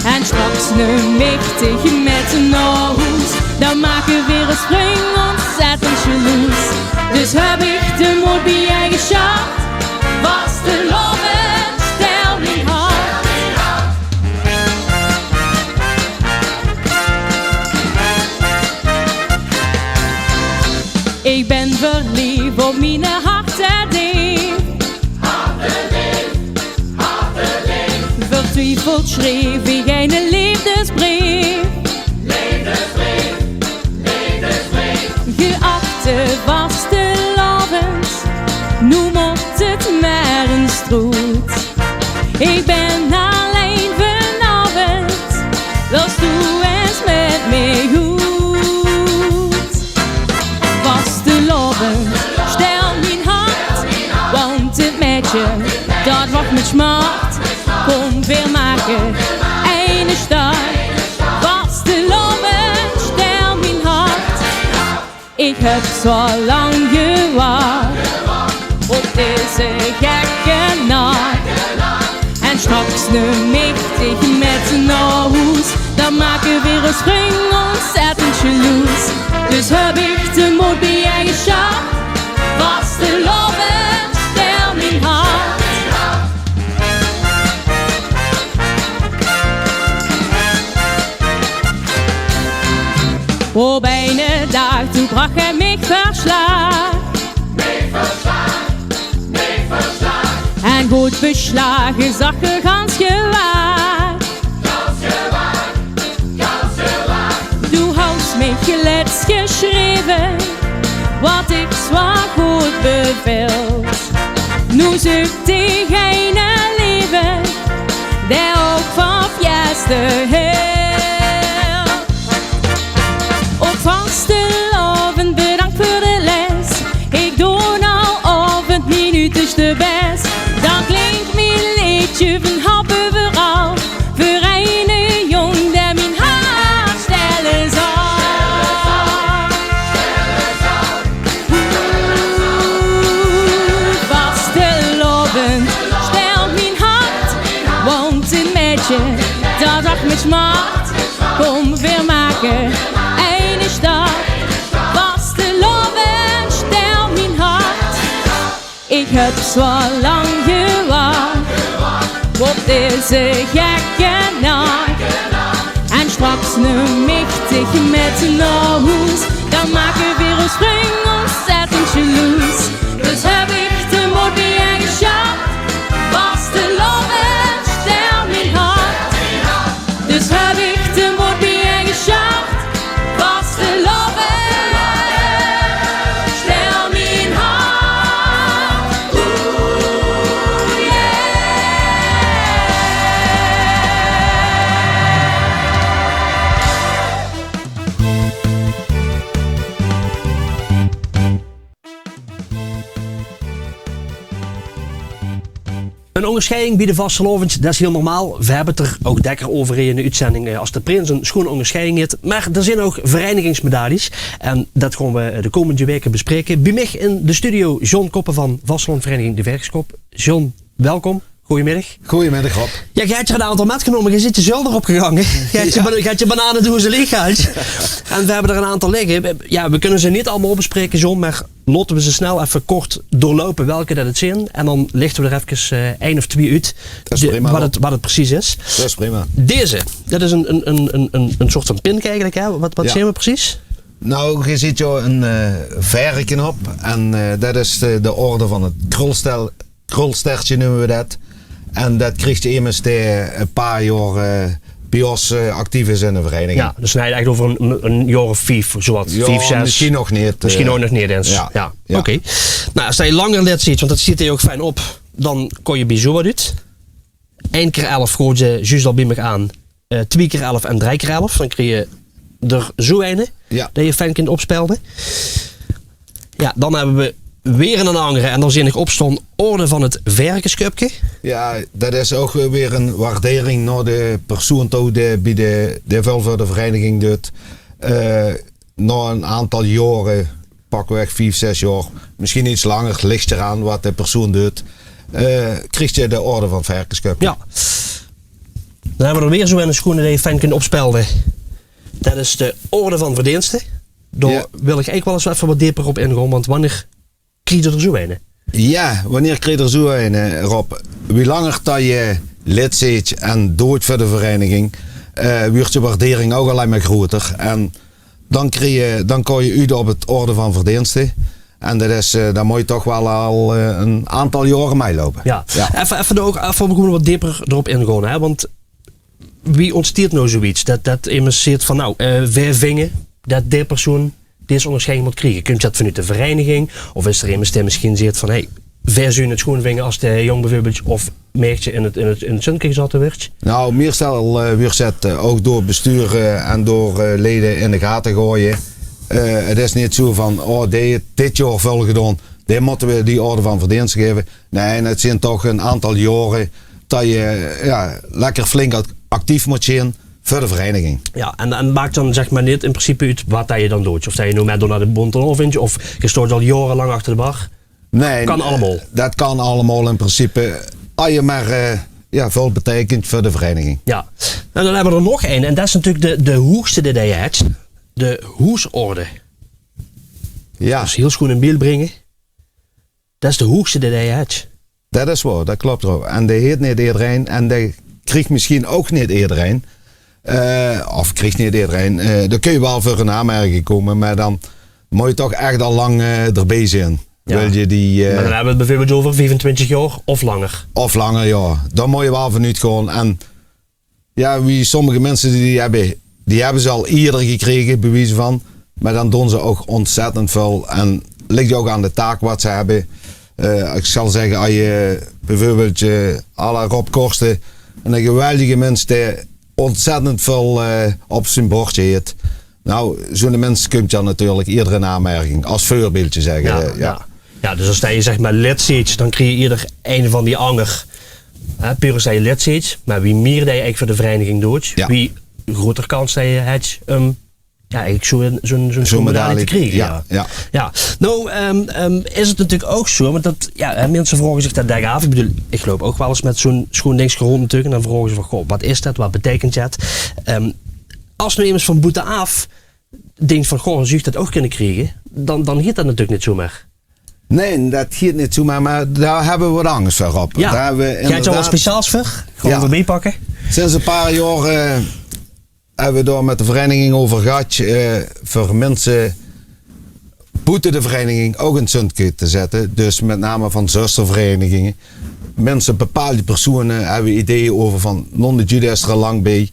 En sjtraks num ich dich mit nao hoes. Dan make veer ós vrunj óntzèttend sjaloes. Dus höb ich de mood biejein gesjat. Vastelaovend, sjtèl mien hart. Ich bön verleef op miene hartedeef. Vertwiefeld sjreef ich eine leefdesbreef. Geachte vastelaovend, noe mót 't mer ins good. Ich bön allein vanaovend, wils doe ins mit mich oet? Vastelaovend, sjtèl mien hart, want 't meidje dat wach mit smart. Kom, veer make eine start. Vastelaovend, sjtèl mien hart. Ich höb zoe lang gewach op deze gekke nach. En straks num ich dich mit nao hoes, dan make veer ós vrunj ontzettend jaloers. Dus höb ich de mood bie-ein gesjat, vastelaovend, stèl mien hart. Op eine daag toe brach hae mich verslaag. En good beslage zag hae gans gewaag. Doe haws mich lets gesjreve wat ich zwaor good bevilt. Noe zeuk ich eine leef, dae ouch van fieste hilt. Op vastelaovend, bedank veur de les. Ich doon al aovend mien uterste bes. Dan klink mien leedje van hap euveral. Veur eine jóng dae mien hart stèlle zal. Oeh, vastelaovend, stèl mien hart. Want ein maedje, dat zag mit smart. Kom, veer make eine sjtap. Vastelaovend, stèl mien hart. Ich höb zoe lang gewach op deze gekke nach. En straks num ich dich mit nao hoes, dan make veer ós vrunj ontzettend jaloers. Dus höb ich de mood bie-ein gesjat, vastelaovend, stèl mien hart. Dus höb ich de mood bie-ein gesjat, vastelaovend, stèl mien hart. Oeh, yeah. Ein óngersjeiding bie de vastelaovend, dat is hiel normaal. Veer höbbe 't d'r ouch dèkker euver in de oetzending, eh, es de prins ein sjoen óngersjeiding haet. Mer d'r zeen ouch vereinigingsmedailles. En dat gaon veer, eh, de kómmende waeke bespraeke. Bie mich in de studio John Koppen van vastelaovendvereiniging De Verkeskop. John, welkom. Gojemiddig. Gojemiddig, Rob. Jao, geer höb d'r ein aantal mitgenómme. Geer zeet de zölder opgegange. Geer höb d'r, geer höb d'r bananedoeze leeggehaold. En veer höbbe d'r ein aantal ligke. Jao, veer kinne ze neet allemaol bespraeke, John, mer laote veer ze snel effe kort doorloupe welke dat 't zeen. En dan lichte veer d'r efkes, eh, ein of twie oet. Dat is prima, wat 't, wat 't precies is. Dat is prima. Deze, dat is ein, ein, ein soort van pin eigelik, hè? Wat, wat zeen veer precies? Nou, geer zeet hie ein, eh, verke op. En, eh, dat is de, de orde van 't krulstel-, krulstertje neume veer dat. En dat krieg emes dae ein paar jaor, eh, bie ós, eh, actief is in de vereiniging. Jao, dus dan höbbe veer 't ech euver ein, ein jaor of vief, zoe wat. Jao, vief, zès. Mesjien nog neet, mesjien eh, ouch nog neet ins. Jao, jao. Oké. Nou, es geer langer lid zeet, want dat steit hie ouch fijn op, dan kóms se bie zoe wat oet. Ein kier elf, gaof geer zjus al bie mich aan. Eh, twie kier elf en drei kier elf. Dan krieg geer d'r zoe eine. Jao. Dat geer fijn kint opspelde. Jao, dan höbbe veer weer ein angere. En dao zeen ich op staon Orde van 't Verkeskupke. Jao, dat is ouch weer ein waardering nao de persoon toe dae bie de, dae väöl veur de vereiniging duit. Eh, nao ein aantal jaore, pakweg vief, zès jaor, mesjien get langer, lik d'r aan wat de persoon duit, eh, krieg geer de Orde van 't Verkeskupke. Jao. Dan höbbe veer d'r weer zoe eine sjoene die geer fijn kint opspelde. Dat is de Orde van Verdeenste. Dao wil ich eigelik waal ins effe wat deper op ingaon, want wanneer krieg geer d'r zoe eine? Jao, wanneer krieg geer d'r zoe eine, Rob? Wie langer dat geer lid zeet en dooit veur de vereiniging, eh, wuuert de waardering ouch allein mer groter. En dan krieg geer, dan kóms se oet op 't Orde van Verdeenste. En dat is, eh, dan mós se toch waal al, eh, ein aantal jaore mitloupe. Jao. Jao. Effe, effe dao ouch, effe gewoon wat deper d'rop ingaon, hè? Want wie óntsteit noe zoe get? Dat, dat emes zeet van, nou, eh, veer vinge dat dae persoon dees óngersjeiding mót kriege. Kump dat vanoet de vereiniging? Of is d'r emes dae mesjien zeet van, hey, veer zouwe 't sjoen vinge es de jóng bieveurbeeld of maedje in 't, in 't, in 't zunke gezatte wuuert? Nou, meistal, eh, wuuert 't, eh, ouch door 't bestuur, eh, en door, eh, lede in de gate gehaoje. Eh, 't is neet zoe van, oh, dae haet dit jaor väöl gedaon, dae mótte veer die Orde van Verdeenste gaeve. Nae, 't zeen toch ein aantal jaore dat geer, jao, lekker flink ac-, actief mót zeen veur de vereiniging. Jao, en, en maak dan, zeg mer, neet in principe oet wat dat geer dan dooit. Of dat geer noe mitdoot nao de Bóntje Aovendj, of geer staot al jaorelang achter de bar. Nae, kan allemaol. Det kan allemaol in principe. As se mer, eh, jao, väöl beteikent veur de vereiniging. Jao. En dan höbbe v'r d'r nog ein. En det is natuurlik de, de hoegste die se höbs. De hoesorde. Jao. Det is hiel sjoen in beeld bringe. Det is de hoegste die se höbs. Det is waor, det klop ouch. En dae haet neet ederein en dae krieg mesjien ouch neet ederein. Eh, of krieg neet ederein. Eh, dan kins se waal veur ein aanmerking kómme, mer dan mós se toch ech al lang, eh, d'rbie zeen. Jao. Wils se die, eh, Mer dan höbbe v'r 't bieveurbeeld euver viefentwintig jaor of langer. Of langer, jao. Dan mós se waal vanuut gaon. En jao, wie sommige minse die höbbe, die höbbe ze al ierder gekrege, bie wieze van. Mer dan doon ze ouch ontzettend väöl. En ligk ouch aan de taak waat ze höbbe. Eh, ich zal zègke, es se bieveurbeeld, eh, à la Rob Korsten, eine geweldige mins dae ontzettend väöl, eh, op zien bordje haet. Noe, zoe'ne mins kump dan natuurlik ierder in aanmerking, es veurbeeldje zègke, eh, jao. Jao, dus es se, zègk mer, lid zeets, dan krieg ierder ein van die anger, hè, puur es se lid zeets, mer wie mieër det se eigelik veur de vereiniging doots, wie groter kans det se höbs um, jao, eigelik zoe'n, zoe'n, zoe'n, zoe'n medaille te kriege, jao. Jao. Noe, ehm, ehm, is 't natuurlik ouch zoe, want det, jao, hè, minse vraoge zich det dèk aaf. Ich bedoel, ich loup ouch waal ins mit zoe'n sjoen dingske rónd natuurlik en dan vraoge ze van: "Goh, waat is det? Waat beteikent det?" Ehm, es noe emes van boete-aaf dink van: "Goh, zów ich det ouch kinne kriege?" Dan, dan gieët det natuurlik neet zoemer. Nae, det gieët neet zoemer, mer dao höbbe v'r waat angers veur, Rob. Jao. Dao höbbe v'r inderdaad al waat speciaals veur. Gewoon d'rbie pakke. Sinds ein paar jaor, eh, höbbe v'r dao mit de vereiniging euver gehad, eh, veur minse boete de vereiniging ouch ein zunke te zètte. Dus mit name van zustervereiniginge. Minse, bepaalde persone höbbe ideeë euver van: "Nonne Jude is d'r al lang bie.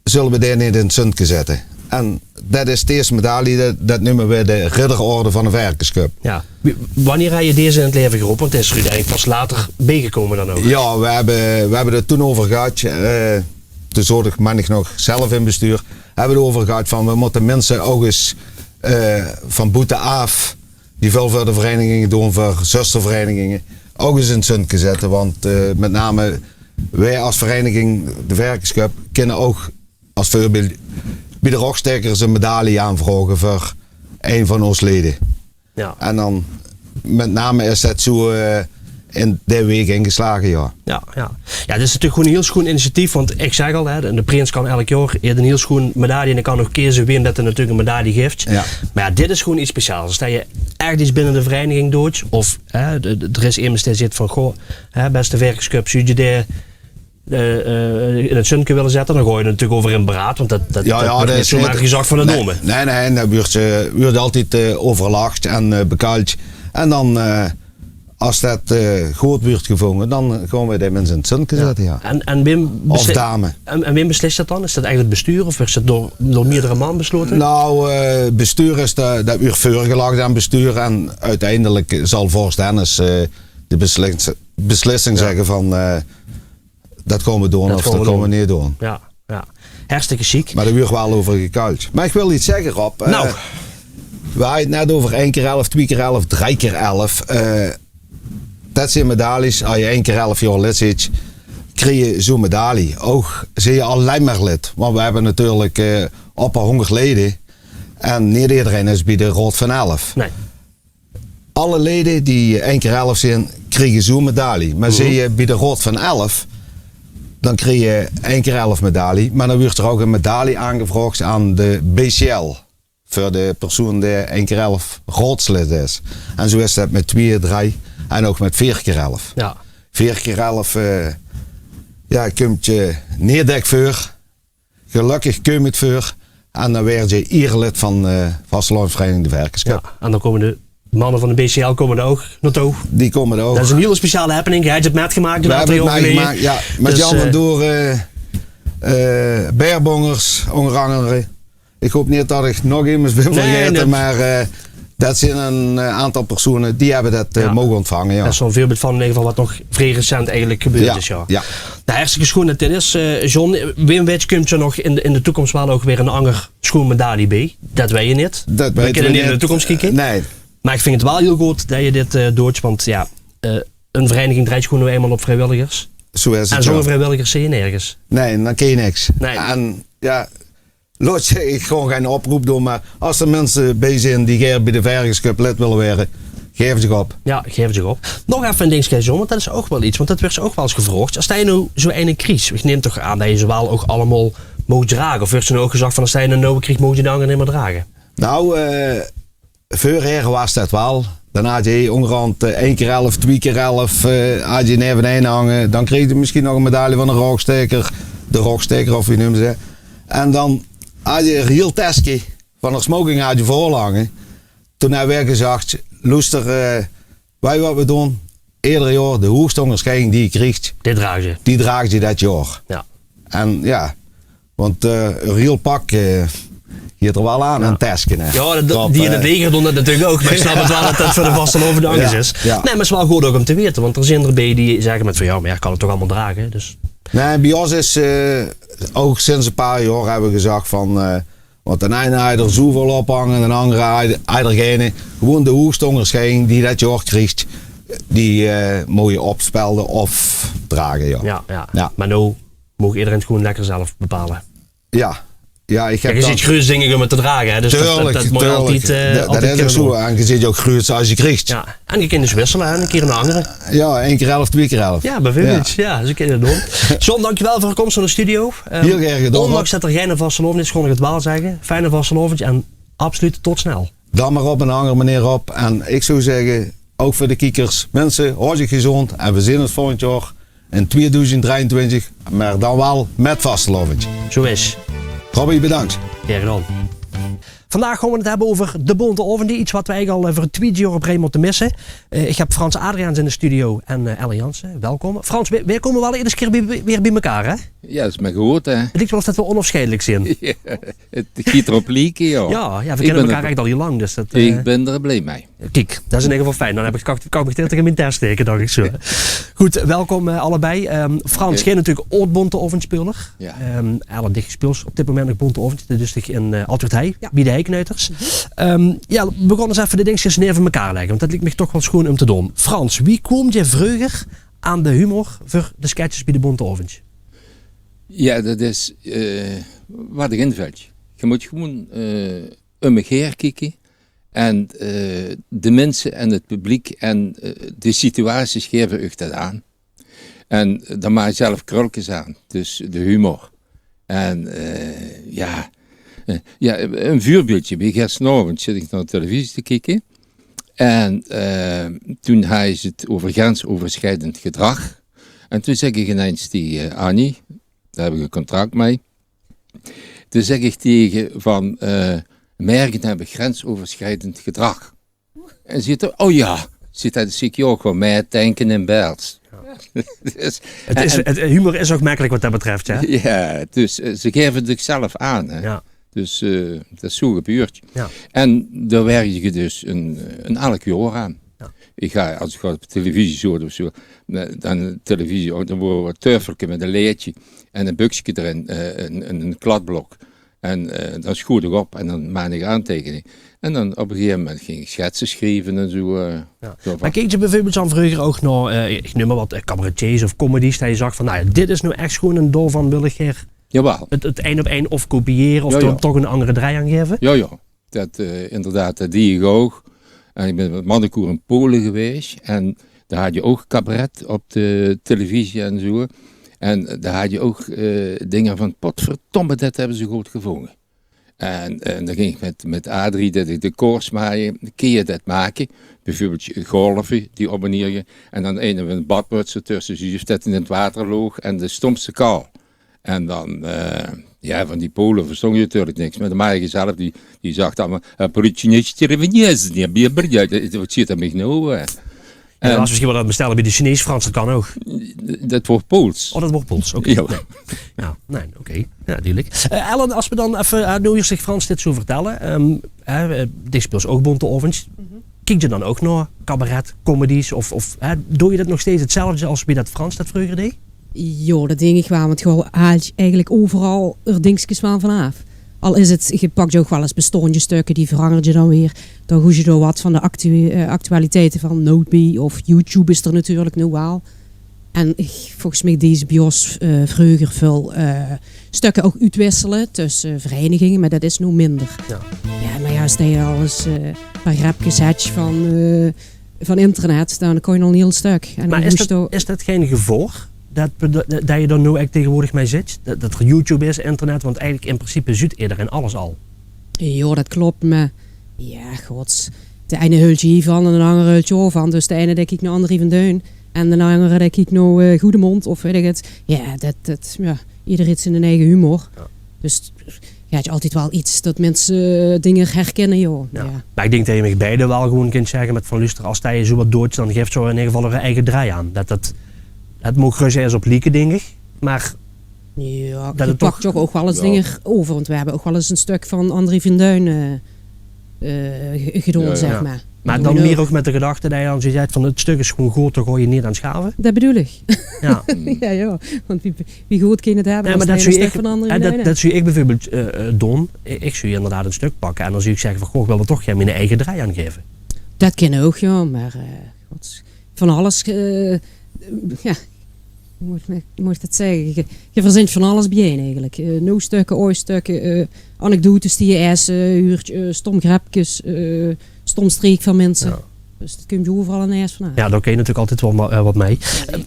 Zölle v'r dae neet in 't zunke zètte?" En det is de ierste medaille, det, det neume v'r de Ridderorde van de Verkesköp. Jao. Wie, wienie höbs se deze in 't laeve gerope? Want dae is d'r oeteindelik pas later biejgekómme dan ouch. Jao, v'r höbbe, v'r höbbe 't toen euver gehad. Eh, toen zoot ich, mein ich, nog zelf in bestuur. Höbbe v'r 't euver gehad van, v'r mótte minse ouch ins, eh, van boete-aaf die väöl veur de vereiniginge doon, veur zustervereiniginge, ouch ins in 't zunke zètte. Want, eh, mit name veer es vereiniging de Verkesköp kinne ouch, es veurbeeld, bie de Rogstaekers ein medaille aanvraoge veur ein van ós lede. Jao. En dan mit name is det zoe, eh, in de waek ingeslage, jao. Jao, jao. Jao, dit is natuurlik gewoen ein hiel sjoen initiatief, want ich zègk al, hè, de, de prins kan eder jaor, haet ein hiel sjoen medaille en dae kan nog keze wien det 'r natuurlik ein medaille guf. Jao. Mer jao, dit is gewoen get speciaals. Es det se ech get binne de vereiniging doots, of, hè, de, de, d'r is emes dae zaet van: "Goh, hè, beste Verkesköp, zów geer dae, eh, eh, in 't zunke wille zètte?" Dan gaon v'r natuurlik euver in beraad, want det, det, jao, det wuuert neet zoemer gezag van de dome. Nae, nae, nae, det wuuert, eh, wuuert altied, eh, euverlag en, eh, bekald. En dan, eh, es det, eh, good wuuert gevónge, dan gaon v'r dae mins in 't zunke zètte, jao. En, en wem besli-, of dame. En, en wem beslis det dan? Is det eigelik 't bestuur of wuuert det door, door meerdere man beslote? Noe, eh, bestuur is de, det wuuert veurgelag aan bestuur en oeteindelik zal vors Dennis, eh, de beslis-, beslissing zègke van, eh, det gaon v'r doon of det gaon v'r neet doon. Jao, jao. Hartstikke sjiek. Mer dao wuuert waal euver gekald. Mer ich wil get zègke, Rob. Eh, noe. V'r hadde 't net euver ein kier elf, twie kier elf, drie kier elf. Eh, det zeen medailles. Es se ein kier elf jaor lid zeets, kriegs se zoe'n medaille. Ouch zeets se allein mer lid. Want v'r höbbe natuurlik, eh, opperhóngerd lede. En neet ederein is bie de Raod van Elf. Nae. Alle lede die ein kier elf zeen, kriege zoe'n medaille. Mer zeen ze bie de Raod van Elf, dan kriege ze ein kier elf medaille. Mer dan wuuert d'r ouch ein medaille aangevraog aan de B C L. Veur de persoon dae ein kier elf raodslid is. En zoe is det mit twie, drie en ouch mit veer kier elf. Jao. Veer kier elf, eh, jao, kump neet dèk veur. Gelökkig kump 't veur. En dan waers se ierelid van, eh, vastelaovesvereiniging de Verkesköp. Jao, en dan kómme de manne van de B C L kómme d'r ouch naotouw. Die kómme d'r ouch. Det is ein hiel speciale happening. Geer höb 't mitgemaak ein aantal jaor geleje. V'r höbbe 't mitgemaak, jao. Mit Jan van Doren, eh, Beer Bongers, ónger angere. Ich haop neet det ich nog emes bön vergaete, mer, eh, det zeen ein, eh, aantal persone die höbbe det, eh, moge óntvange, jao. Det is waal ein veurbeeld van in eder geval waat nog vrie recent eigelik gebeurd is, jao. Jao. Noe, hartstikke sjoen det dit is. Eh, John, wee weit kump d'r nog in de, in de toekóms waal ouch weer ein anger sjoen medaille bie. Det weite v'r neet. V'r kinne neet in de toekóms kieke. Nae. Mer ich vinj 't waal hiel good det se dit, eh, doots, want jao, eh, ein vereiniging drejt gewoen noe einmaol op vriewilligers. Zoe is 't, jao. En zónger vriewilligers zeen se nörges. Nae, dan kins se niks. Nae. En jao, laot ich gewoon gein oproop doon, mer es d'r minse bie zeen die gaer bie de Verkesköp lid wille waere, Gaef zich op. Jao, gaef zich op. Nog effe ein dingske, John, want det is ouch waal get, want det wuuert ouch waal ins gevraog. Es se noe zoe'n eine kriegs, ich num toch aan det se ze waal ouch allemaol moogs drage. Of wuuert ze noe ouch gezag van, es se eine nuuje kriegs, moogs se dae angere neet mie drage? Nou, eh, veurhaer waas det waal. Dan haaj se óngerhand, eh, ein kier elf, twieë kier elf, eh, haaj se naeve-ein hange. Dan kreegs se mesjien nog ein medaille van de Rogstaeker. De Rogstaeker, of wie neume ze det? En dan haaj se ein hiel teske van de smoking haaj se veur hange. Toen höbbe veer gezag: "Loester, eh, weit geer waat veer doon? Eder jaor de hoegste óngersjeiding die geer kriegt, die draag geer det jaor." Jao. En jao, want, eh, ein hiel pak, eh, geit d'r waal aan, ein teske, hè. Jao, det, die in 't leger doon det natuurlik ouch, mer ich snap 't waal det det veur de vastelaovend anges is. Nae, mer 't is waal good ouch óm te weite, want d'r zeen d'r bie die zègke mit van: "Jao, mer ich kan 't toch allemaol drage," dus. Nae, bie ós is, eh, ouch sinds ein paar jaor höbbe veer gezag van, eh, Want d'n eine haaj d'r zoeväöl ophange en d'n angere haaj, haaj d'r geine. Gewoen de hoegste óngersjeiding die det jaor kriegt, die, eh, moogs se opspelde of drage, jao. Jao, jao. Mer noe maag ederein 't gewoen lekker zelf bepaole. Jao. Jao, ich höb... Kiek, geer zeet gruuets dinger óm te drage, hè, dus det, det, det mót altied, eh, altied kinne doon. Det is ouch zoe. En geer zeet ouch gruuets es geer kriegt. Jao. En geer kint dus wissele, hè, ein kier ein angere. Jao, ein kier elf, twieë kier elf. Jao, bieveurbeeld. Jao, zoe kins se 't doon. John, dankjewel veur de kóms nao de studio. Ehm, hiel gaer gedaon, Rob. Óndanks det d'r geine vastelaovend is, kós ich 't waal zègke. Fijne vastelaovend en absoluut tot snel. Dan mer op ein anger meneer, Rob. En ich zou zègke, ouch veur de kiekers: minse, haoj uch gezónd en veer zeen ós volgend jaor in twieëdoezend drieëntwintig, mer dan waal mit vastelaovend. Zoe is. Robbie, bedank. Gaer gedaon. Vandaag gaon v'r 't höbbe euver de Bónte Aovendj, get wat v'r eigelik al, eh, veur 't twiede jaor op rij mótte misse. Eh, ich höb Frans Adriaans in de studio en, eh, Ellen Janssen, welkom. Frans, veer, veer kómme waal eder kier bie, weer bie mekaar, hè? Jao, det is mer good, hè? 't Liek waal of det v'r onaafsjeidelik zeen. Jao, 't geit d'rop lieke, jao. Jao, jao, veer kinne mekaar eigelik al hiel lang, dus det, eh, ich bön d'r blie mei. Kiek, det is in eder geval fijn. Dan höb ich, kan ich, kan ich mich tege mien tèst staeke, dach ich zoe. Good, welkom, eh, allebei. Ehm, Frans, geer natuurlik aod-Bónte Aovendjspeuler. Jao. Ehm, Ellen, dich speels op dit moment nog Bónte Aovendj. Dit is dich in, eh, Altuurd Hei, bie de Heiknuiters. Ehm, jao, veer gaon ins effe de dingskes naeve mekaar lègke, want det liek mich toch waal sjoean óm te doon. Frans, wie koom geer vreuger aan de humor veur de sketches bie de Bónte Aovendj? Jao, det is, eh, wat dich invèlt. Geer mót gewoen, eh, óm uch haer kieke en, eh, de minse en 't publiek en, eh, de situaties gaeve uch det aan. En dan maak geer zelf krulkes aan, dus de humor. En, eh, jao, eh, jao, ein veurbeeldje. Bie gisterenaovendj zit ich nao de televisie te kieke. En, eh, toen haje ze 't euver grensoverschrijdend gedrag. En toen zèk ich ineins tege, eh, Annie, dao höb ich ein contract mei. Toen zèk ich tege van, eh, "Merge höb ich grensoverschrijdend gedrag." En zeet 'r: "O jao," zeet 'r, "dan zit ich ouch waal mei te dinke in Bels." Jao. Dus, 't is, en, en 't, humor is ouch mekkelik wat det betröf, hè? Jao, dus, eh, ze gaeve 't zelf aan, hè? Jao. Dus, eh, det is zoe gebeurd. Jao. En dao werkde ich dus ein, ein elk jaor aan. Jao. Ich gaon, es ich op televisie zoot of zoe, eh, dan televisie, dan woor ein teufelke mit ein leedje en ein bökske d'rin, eh, ein, ein, ein kladblok. En, eh, dan schoot ich op en dan maakde ich aanteikeninge. En dan op ein gegaeve moment ging ich sjetse sjrieve en zoe, eh, zoe van. Mer keek geer bieveurbeeld dan vreuger ouch nao, eh, ich neum mer wat, eh, cabaretiers of comedies, det geer zag van, nou jao, dit is noe ech sjoean en daovan wil ich gaer 't, 't ein op ein of kopiëre of d'r toch ein anger drei aan gaeve? Jao, jao. Det, eh, inderdaad, det deej ich ouch. En ich bön mit Mannenkoer in Pole gewaes. En dao haaj geer ouch cabaret op de televisie en zoe. En dao haaj geer ouch, eh, dinger van: "Potverdomme, det höbbe ze good gevónje." En, en dan ging ich mit, mit Adrie, det ich de koers maakde, kins se det make? Bieveurbeeld golve die op en neer ginge. En dan eine mit ein badmuts d'rtösse, zuus det 'r in 't water loog en de stómste kal. En dan, eh, jao, van die Pole verstóng ich natuurlik niks. Mer de Marge zelf, die, die zag allemaol, eh, "Politie niet sterven, yes, die hebben je bericht." Wat zit d'r mich noe, eh? Jao, det waas mesjien waal det bestelle bie de Chinees, Frans, det kan ouch. Det woor Pools. O, det woor Pools, oké. Jao. Nae. Jao, nae, oké. Jao, dudelik. Eh, Ellen, es v'r dan effe, eh, noe ieërs dich Frans dit zoe vertèlle, ehm, hè, eh, dich speels ouch Bónte Aovendj. Kiek geer dan ouch nao cabaret, comedies of, of, hè, doot geer det nog steeds 'tzelfde es wie det Frans det vreuger deej? Jao, det dink ich waal, want geer haolt eigelik euveral d'r dingskes vaan vanaaf. Al is 't, geer pak ouch waal ins bestaonde stökker, die verangert geer dan weer. Dan goejt geer dao wat vaan de actu-, eh, actualiteite vaan nout bie, of YouTube is d'r natuurlik noe waal. En ich, volges mich deje ze bie ós, eh, vreuger väöl, eh, stökker ouch oetwissele tösse vereiniginge, mer det is noe minder. Jao. Jao, mer jao, es se al ins, eh, e paar grepkes höbs vaan, eh, van internet, dan kóns se al 'n hiel stök. En dan... Mer is det, is det gein gevaor? Det, det, det se dao noe eigelik taengewoordig mei zits? Det, det d'r YouTube is, internet, want eigelik in principe zuut ederein alles al. Jao, det klop, mer jao, gods. De eine heult hievan en de angere heult dao van. Dus de eine dae kiek nao Andrie van Duin en de angere dae kiek nao, eh, Goedemond of weit ich het. Jao, det, det, jao, eder haet zien eige humor. Jao. Dus jao, het is altied waal get det minse, eh, dinger herkinne, jao. Jao. Jao. Mer ich dink det se mich beide waal gewoen kins zègke mit van: "Luuster, es se zoe get duis, dan gaef ze in eder geval häör eige draai aan." Det, det, det maag gerös ins op lieke, dink ich. Mer jao, det het toch, pak toch ouch waal ins dinger euver, want we höbbe ouch waal ins ein stök van Andrie van Duin, eh, eh, ge-, gedaon, zeg mer. Mer dan mieër ouch mit de gedachte det se dan zoe zèks van: "Het stök is gewoen good, dao gaon we neet aan sjaave." Det bedoel ich. Jao. Jao, jao. Want wie, wie good kins se het höbbe es se ein stök van Andrie van Duin höbs? Nae, mer det, det zów ich bieveurbeeld, eh, eh, doon. Ich, ich zów inderdaad ein stök pakke en dan zów ich zègke van: "Goh, ich wil d'r toch gaer mien eige draai aan gaeve." Det kin ouch, jao, mer, eh, god, van alles, eh, jao, wie mót ich, wie mót ich det zègke? Ge, ge verzint van alles biejein eigelik. Eh, nuuj stökker, aaj stökker, eh, anekdotes die se ins, eh, huurs, eh, stom grepkes, eh, stom streek van minse. Jao. Dus det kump euveral en erges van aaf. Jao, dao kins se natuurlik altied waal, eh, get mei. Eh,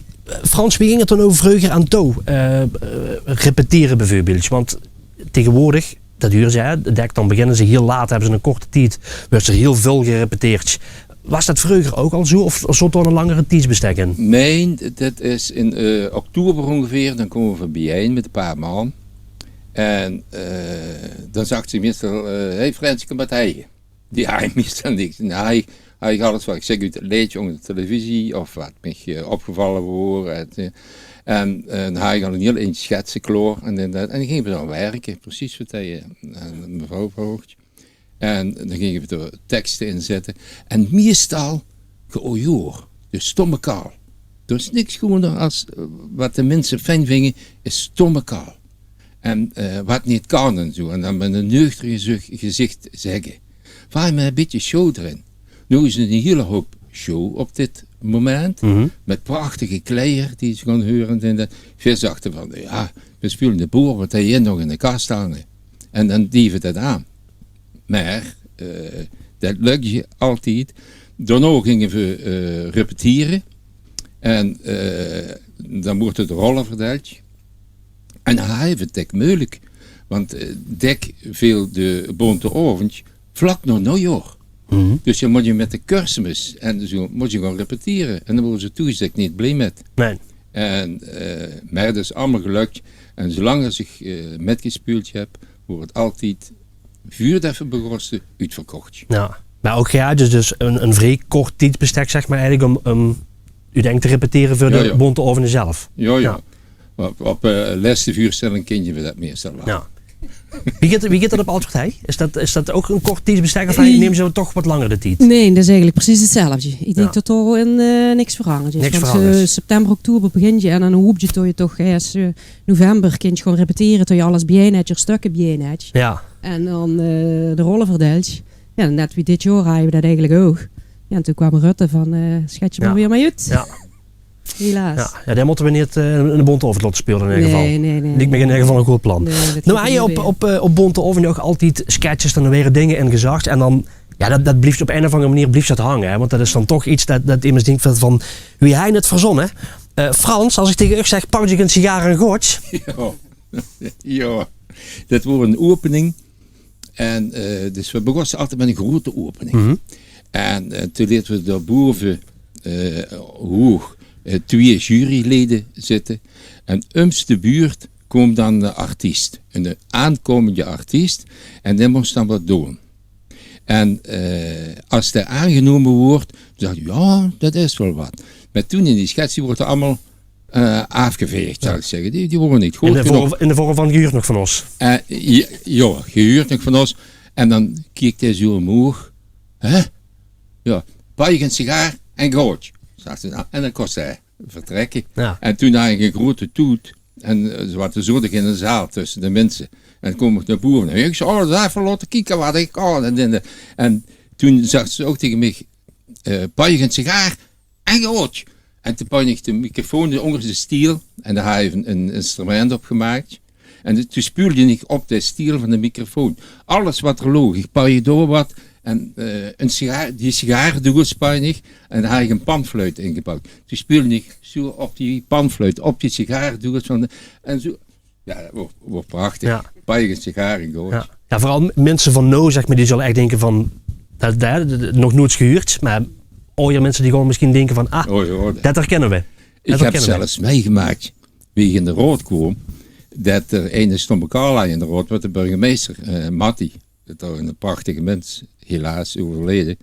Frans, wie ging het dan ouch vreuger aan toe? Eh, eh, repetere bieveurbeeld. Want taengewoordig, det huurs se, hè, dèk dan beginne ze hiel laat, höbbe ze 'ne korte tied, wuuert d'r hiel väöl gerepeteerd. Waas det vreuger ouch al zoe, of zoot dao 'n langer tiedsbestek in? Nae, det is in, eh, oktober óngeveer, dan kómme we biejein mit e paar man. En, eh, dan zag ze meistal, eh: "Hey Frans, kóm mer hie." Die haaj meistal niks. En haaj, haaj alles waat ich zèk oet het leedje ónger de televisie of waat mich, eh, opgevalle waor. En, eh, en, en haaj ich al 'n hiel eind sjetse klaor. En, en, en dan ginge we dan wirke, precies waat hae, eh, aan mevrouw vroog. En dan ginge we d'r tekste in zètte. En meistal, ge-, o jao, de stomme kaal. D'r is niks gewoener es, eh, waat de minse fijn vinge, is stomme kaal. En, eh, waat neet kan en zoe. En dan mit e neuchter gezich, gezich zègke. Vaar mer e bietje show d'rin. Noe is 'n hiel houp show op dit moment. Mit prachtige kleier die ze gaon heure. En det, veer zachte van, jao, we speule de boer, waat hae hie nog in de kas hange. En dan deje we det aan. Mer, eh, det lök altied. Daonao ginge we, eh, repetere. En, eh, dan woorte de rolle verdeild. En dan haje we het dèk meujelik. Want, eh, dèk veel de Bónte Aovendj vlak nao nuujjaor. Dus dan mós se mit de Kerstmis en zoe mós se gaon repetere. En dan waore ze toegezèk neet blie mit. Nae. En, eh, mer det is allemaol gelök. En zoelanger es ich, eh, mitgespeuld höb, woort het altied vuurdet we begóste oetverkoch. Jao. Mer ouch, jao, dus, dus ein, ein vrie kort tiedsbestek, zeg mer, eigelik óm, óm oeteindelik te repetere veur de Bónte Aovendje zelf. Jao, jao. Mer op, op, eh, lèste veurstelling kinne we det meistal waal. Jao. Wie geit, wie geit det op Altwert Heij? Is det, is det ouch ein kort tiedsbestek of neme ze toch get langer de tied? Nae, det is eigelik precies hetzelfde. Ich dink det dao in, eh, niks verangerd is. Niks verangerd. Want, eh, september, oktober begins se en dan hoops se det se toch ins, eh, november kins se gaon repetere, det se alles biejein höbs, d'r stökker biejein höbs. Jao. En dan, eh, de rolle verdeils. Jao, net wie dit jaor haje we det eigelik ouch. Jao, en toen kwaam Rutte van, eh, sjets se mer weer mei oet. Jao. Helaas. Jao, jao, dae mótte we neet, eh, in de Bónte Aovendj laote speule in eder geval. Nae, nae, nae. Liek mich in eder geval ein good plan. Nae, det... Noe, haje op, op, eh, op Bónte Aovendj ouch altied sketches, dan waere dinger ingezag en dan, jao, det, det blief op ein of anger meneer blief det hange, hè, want det is dan toch get det, det emes dink van, van: "Wie haet hae het verzónne?" Eh, Frans, es ich taenge uch zèk: "Pak dich ein sigaar en gaot." Jao. Jao, det woor ein opening. En, eh, dus we begóste altied mit ein groete opening. En, eh, toen leete we dao bove, eh, hoeg, eh, twieë jurylede zitte. En ums de beurt koom dan de artiest. Ein aankaomendje artiest. En dae mós dan get doon. En, eh, es dae aangenómme woort, zag ich: "Jao, det is waal get." Mer toen in die sketch, die woorte allemaol, eh, aafgevaeg, zal ich zègke. Die, die woorte neet good genóg. In de vorm, in de vorm van: "Ge huurt nog van ós." Eh, jao, jao, "Ge huurt nog van ós." En dan keek dae zoe ómhoeg. "Hè?" "Jao, pak dich ein sigaar en gaot," zag ze dan. En dan kós hae vertrèkke. Jao. En toen haw ich ein groete toet. En, eh, ze waore zoe in de zaal tösse de minse. En toen koom ich nao bove. En ich zag: "Oh, det effe laote kieke waat ich kan." En, en, en toen zag ze ouch taenge mich, eh: "Pak dich ein sigaar en gaot." En toen pakde ich de microfoon ónger de stiel. En dao haw ich ein, ein instrument op gemaak. En de, toen speulde ich op de stiel van de microfoon alles waat d'r loog. Ich pakde dao waat En eh, ein sigaar, die sigaardoos, pijn ich, en dao haw ich ein panfluit in gebaud. Toen speulde ich zoe op die panfluit, op die sigaardoos van de, en zoe. Ja, dat waor, waor prachtig. Ja. Pijn ich ein sigaar in gehaold. Ja. Ja, veural minse van noe, zeg maar, die zulle ech dinke van, dat, dat, dat, nog noeits gehuurd, maar aojer minse die gewoon misschien dinke van, ah, dat herkinne we. Ich höb zelfs mitgemaak, wie ich in de raod kwaam, dat d'r eine stomme kal haw in de raod, waat de burgemeister, eh, Matty, dat waor eine prachtige mins, helaas euverleje.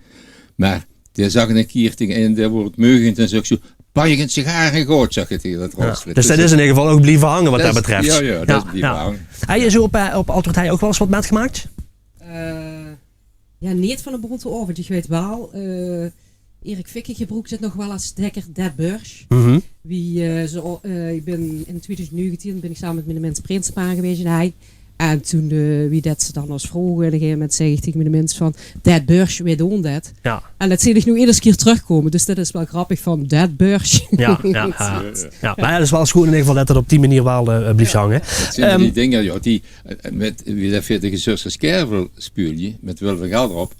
Maar dae zag eine kier taenge eine, dae waor 't meugend en zag zoe: "Pijn ich ein sigaar in gehaold," zag 'r taenge dat raodslid. Dus dat is in eder geval ouch blieve hange wat dat betref. Ja, ja, dat is blieve hange. Höbs doe op, eh, op Antwoord Hei ouch waal ins wat mitgemaak? Eh, ja, neet van eine bonte aovend. Ich weit waal, eh, Erik Fikke gebroekde 't nog waal ins lekker, det börsj. Wie, eh, ze, eh, ich bin in twieëdoezend negentien bin ich same mit miene mins Prinspaar gewaes in Hei. En toen, eh, wie det ze dan ós vroge, en op ein gegaeve moment zag ich taenge miene mins van: "Det börsj, veer doon det." Ja. En det zeen ich noe eder kier trökkómme, dus det is waal grappig van det börsj. Ja, ja, ja. Ja, maar ja, det is waal sjoon in eder geval det 't op die manier waal, eh, blief hange. Dat zeen die dinger, ja, die, eh, mit, wie det veer de Gezusters Kervel speulde, mit Wil van Gelderop.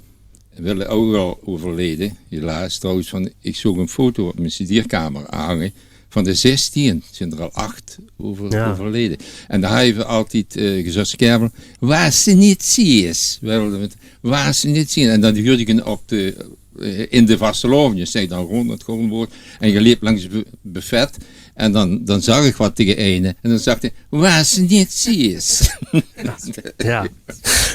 Wil ouch al euverleje, helaas. Trouwens, van, ich zoog ein foto op mien studeerkamer hange. Van de zestien zeen d'r al ach euver-, euverleje. En dao hawwe veer altied, eh, Gezusters Kervel: "Waas ze neet zies." Wel, mit "Waas ze neet zies." En dan huurde ich 'm op de, eh, in de vastelaovend, zag dan gewoon, dat gewoon woord. En ich leep langs 't bu-, buffet. En dan, dan zag ich wat taenge eine. En dan zag 'r: "Waas ze neet zies." Ja.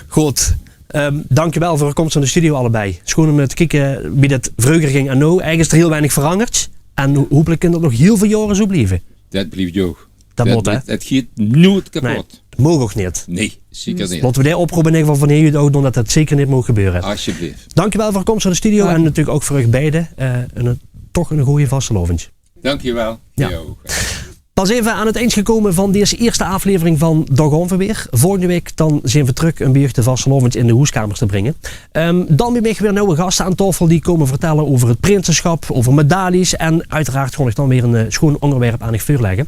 Good. Ehm, dankjewel veur de kóms nao de studio allebei. Sjoon um te kieke wie det vreuger ging en noe. Eigelik is d'r hiel weinig verangerd. En ho-, hopelik kan det nog hiel väöl jaore zoe blieve. Det blief ouch. Det mót, hè? Det geit noeit kepot. Nae, det maag ouch neet. Nae, zeker neet. Laote veer dae oproop in eder geval van hie oet ouch doon, det det zeker neet maag gebeure. Alsjeblieft. Dankjewel veur de kóms nao de studio en natuurlik ouch veur uch beide, eh, ein, toch ein gooj vastelaovend. Dankjewel. Ja. Pas effe aan 't eind gekómme van dees ierste aaflevering van Dao gaon veer weer. Volgende waek dan zeen veer trök um bie uch de vastelaovend in de hoeskamer te bringe. Ehm, dan bie mich weer nuuj gaste aan taofel die kómme vertelle euver 't prinsesjap, euver medailles en oeteraard gaon ich dan weer ein, eh, sjoon óngerwerp aan uch veurlègke.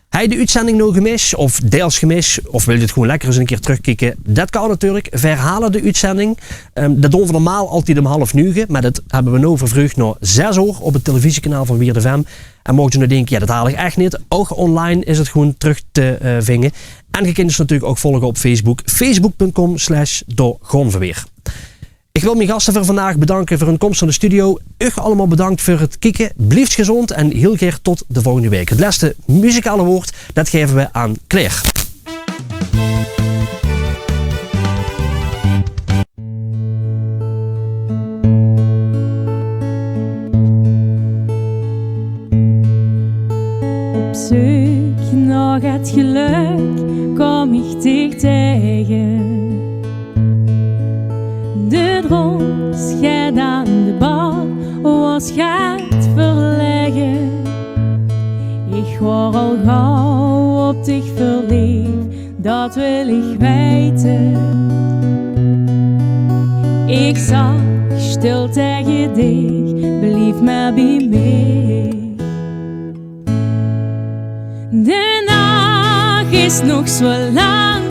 Höb geer de oetzending noe gemis of deils gemis, of wilt geer 't gewoon lekker ins ein kier trökkieke? Det kan natuurlik. Veer herhaole de oetzending. Ehm, det doon veer normaal altied um half nuge, maar det höbbe veer noe vervreug nao zes oor op 't televisiekanaal van Wiert FM. En mocht geer noe dinke: "Ja, det haol ich ech neet", ouch online is 't gewoon trök te, eh, vinge. En geer kint ós natuurlik ouch volge op Facebook, facebook punt com slash dao gaon veer weer. Ich wil mien gaste veur vandaag bedanke veur hun kóms nao de studio. Uch allemaol bedank veur 't kieke. Blieft gezónd en hiel gaer tot de volgende waek. 't Lèste muzikale woord, det gaeve veer aan Claire. Op zeuk nao 't gelök kóm ich dich taenge. De drónk sjeet aan de bar, waas get verlege. Ich waor al gaw op dich verleef, det wil ich weite. Ich zag sjtil taenge dich: blief mer bie mich. De nach is nog zoe lang,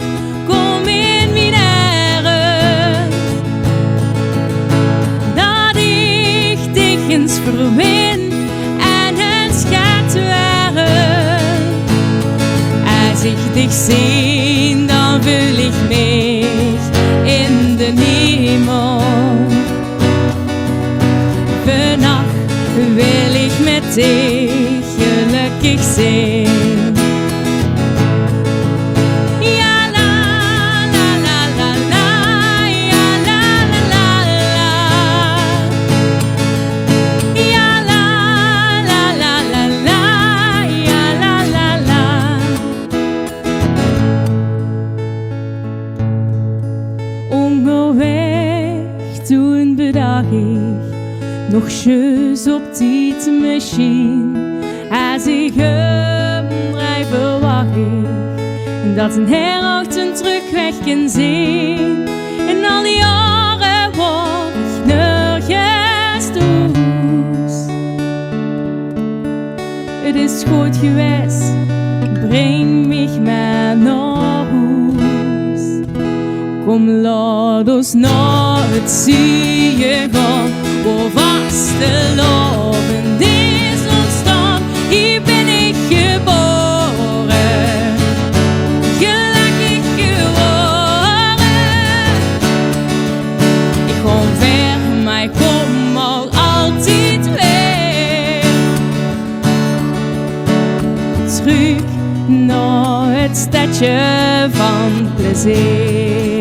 kóm in mien aere. Det ich dich ins verwin en ins get waere. Es ich dich zeen, dan veul ich mich in de hemel. Vannach wil ich mit dich gelökkig zeen. Ja, la, la, la, la, la, ja, la, la, la, la. Ja, la, la, la, la, la, ja, la, la, la. Óngerwaeg toen bedach ich, nog zjus op tied mesjien. Es ich umdrei, verwach ich det ein haer ouch ten trökweg kin zeen. En al die jaore waor ich nörges thoes. 't Is good gewaes, bring mich mer nao hoes. Kom, laot ós nao 't zieje gaon, wo vastelaovend is óntstaon. Hie bin ich gebaore, gelökkig gewore. Ich gaon ver, mer ich kom altied weer trök nao 't stedje van plezeer.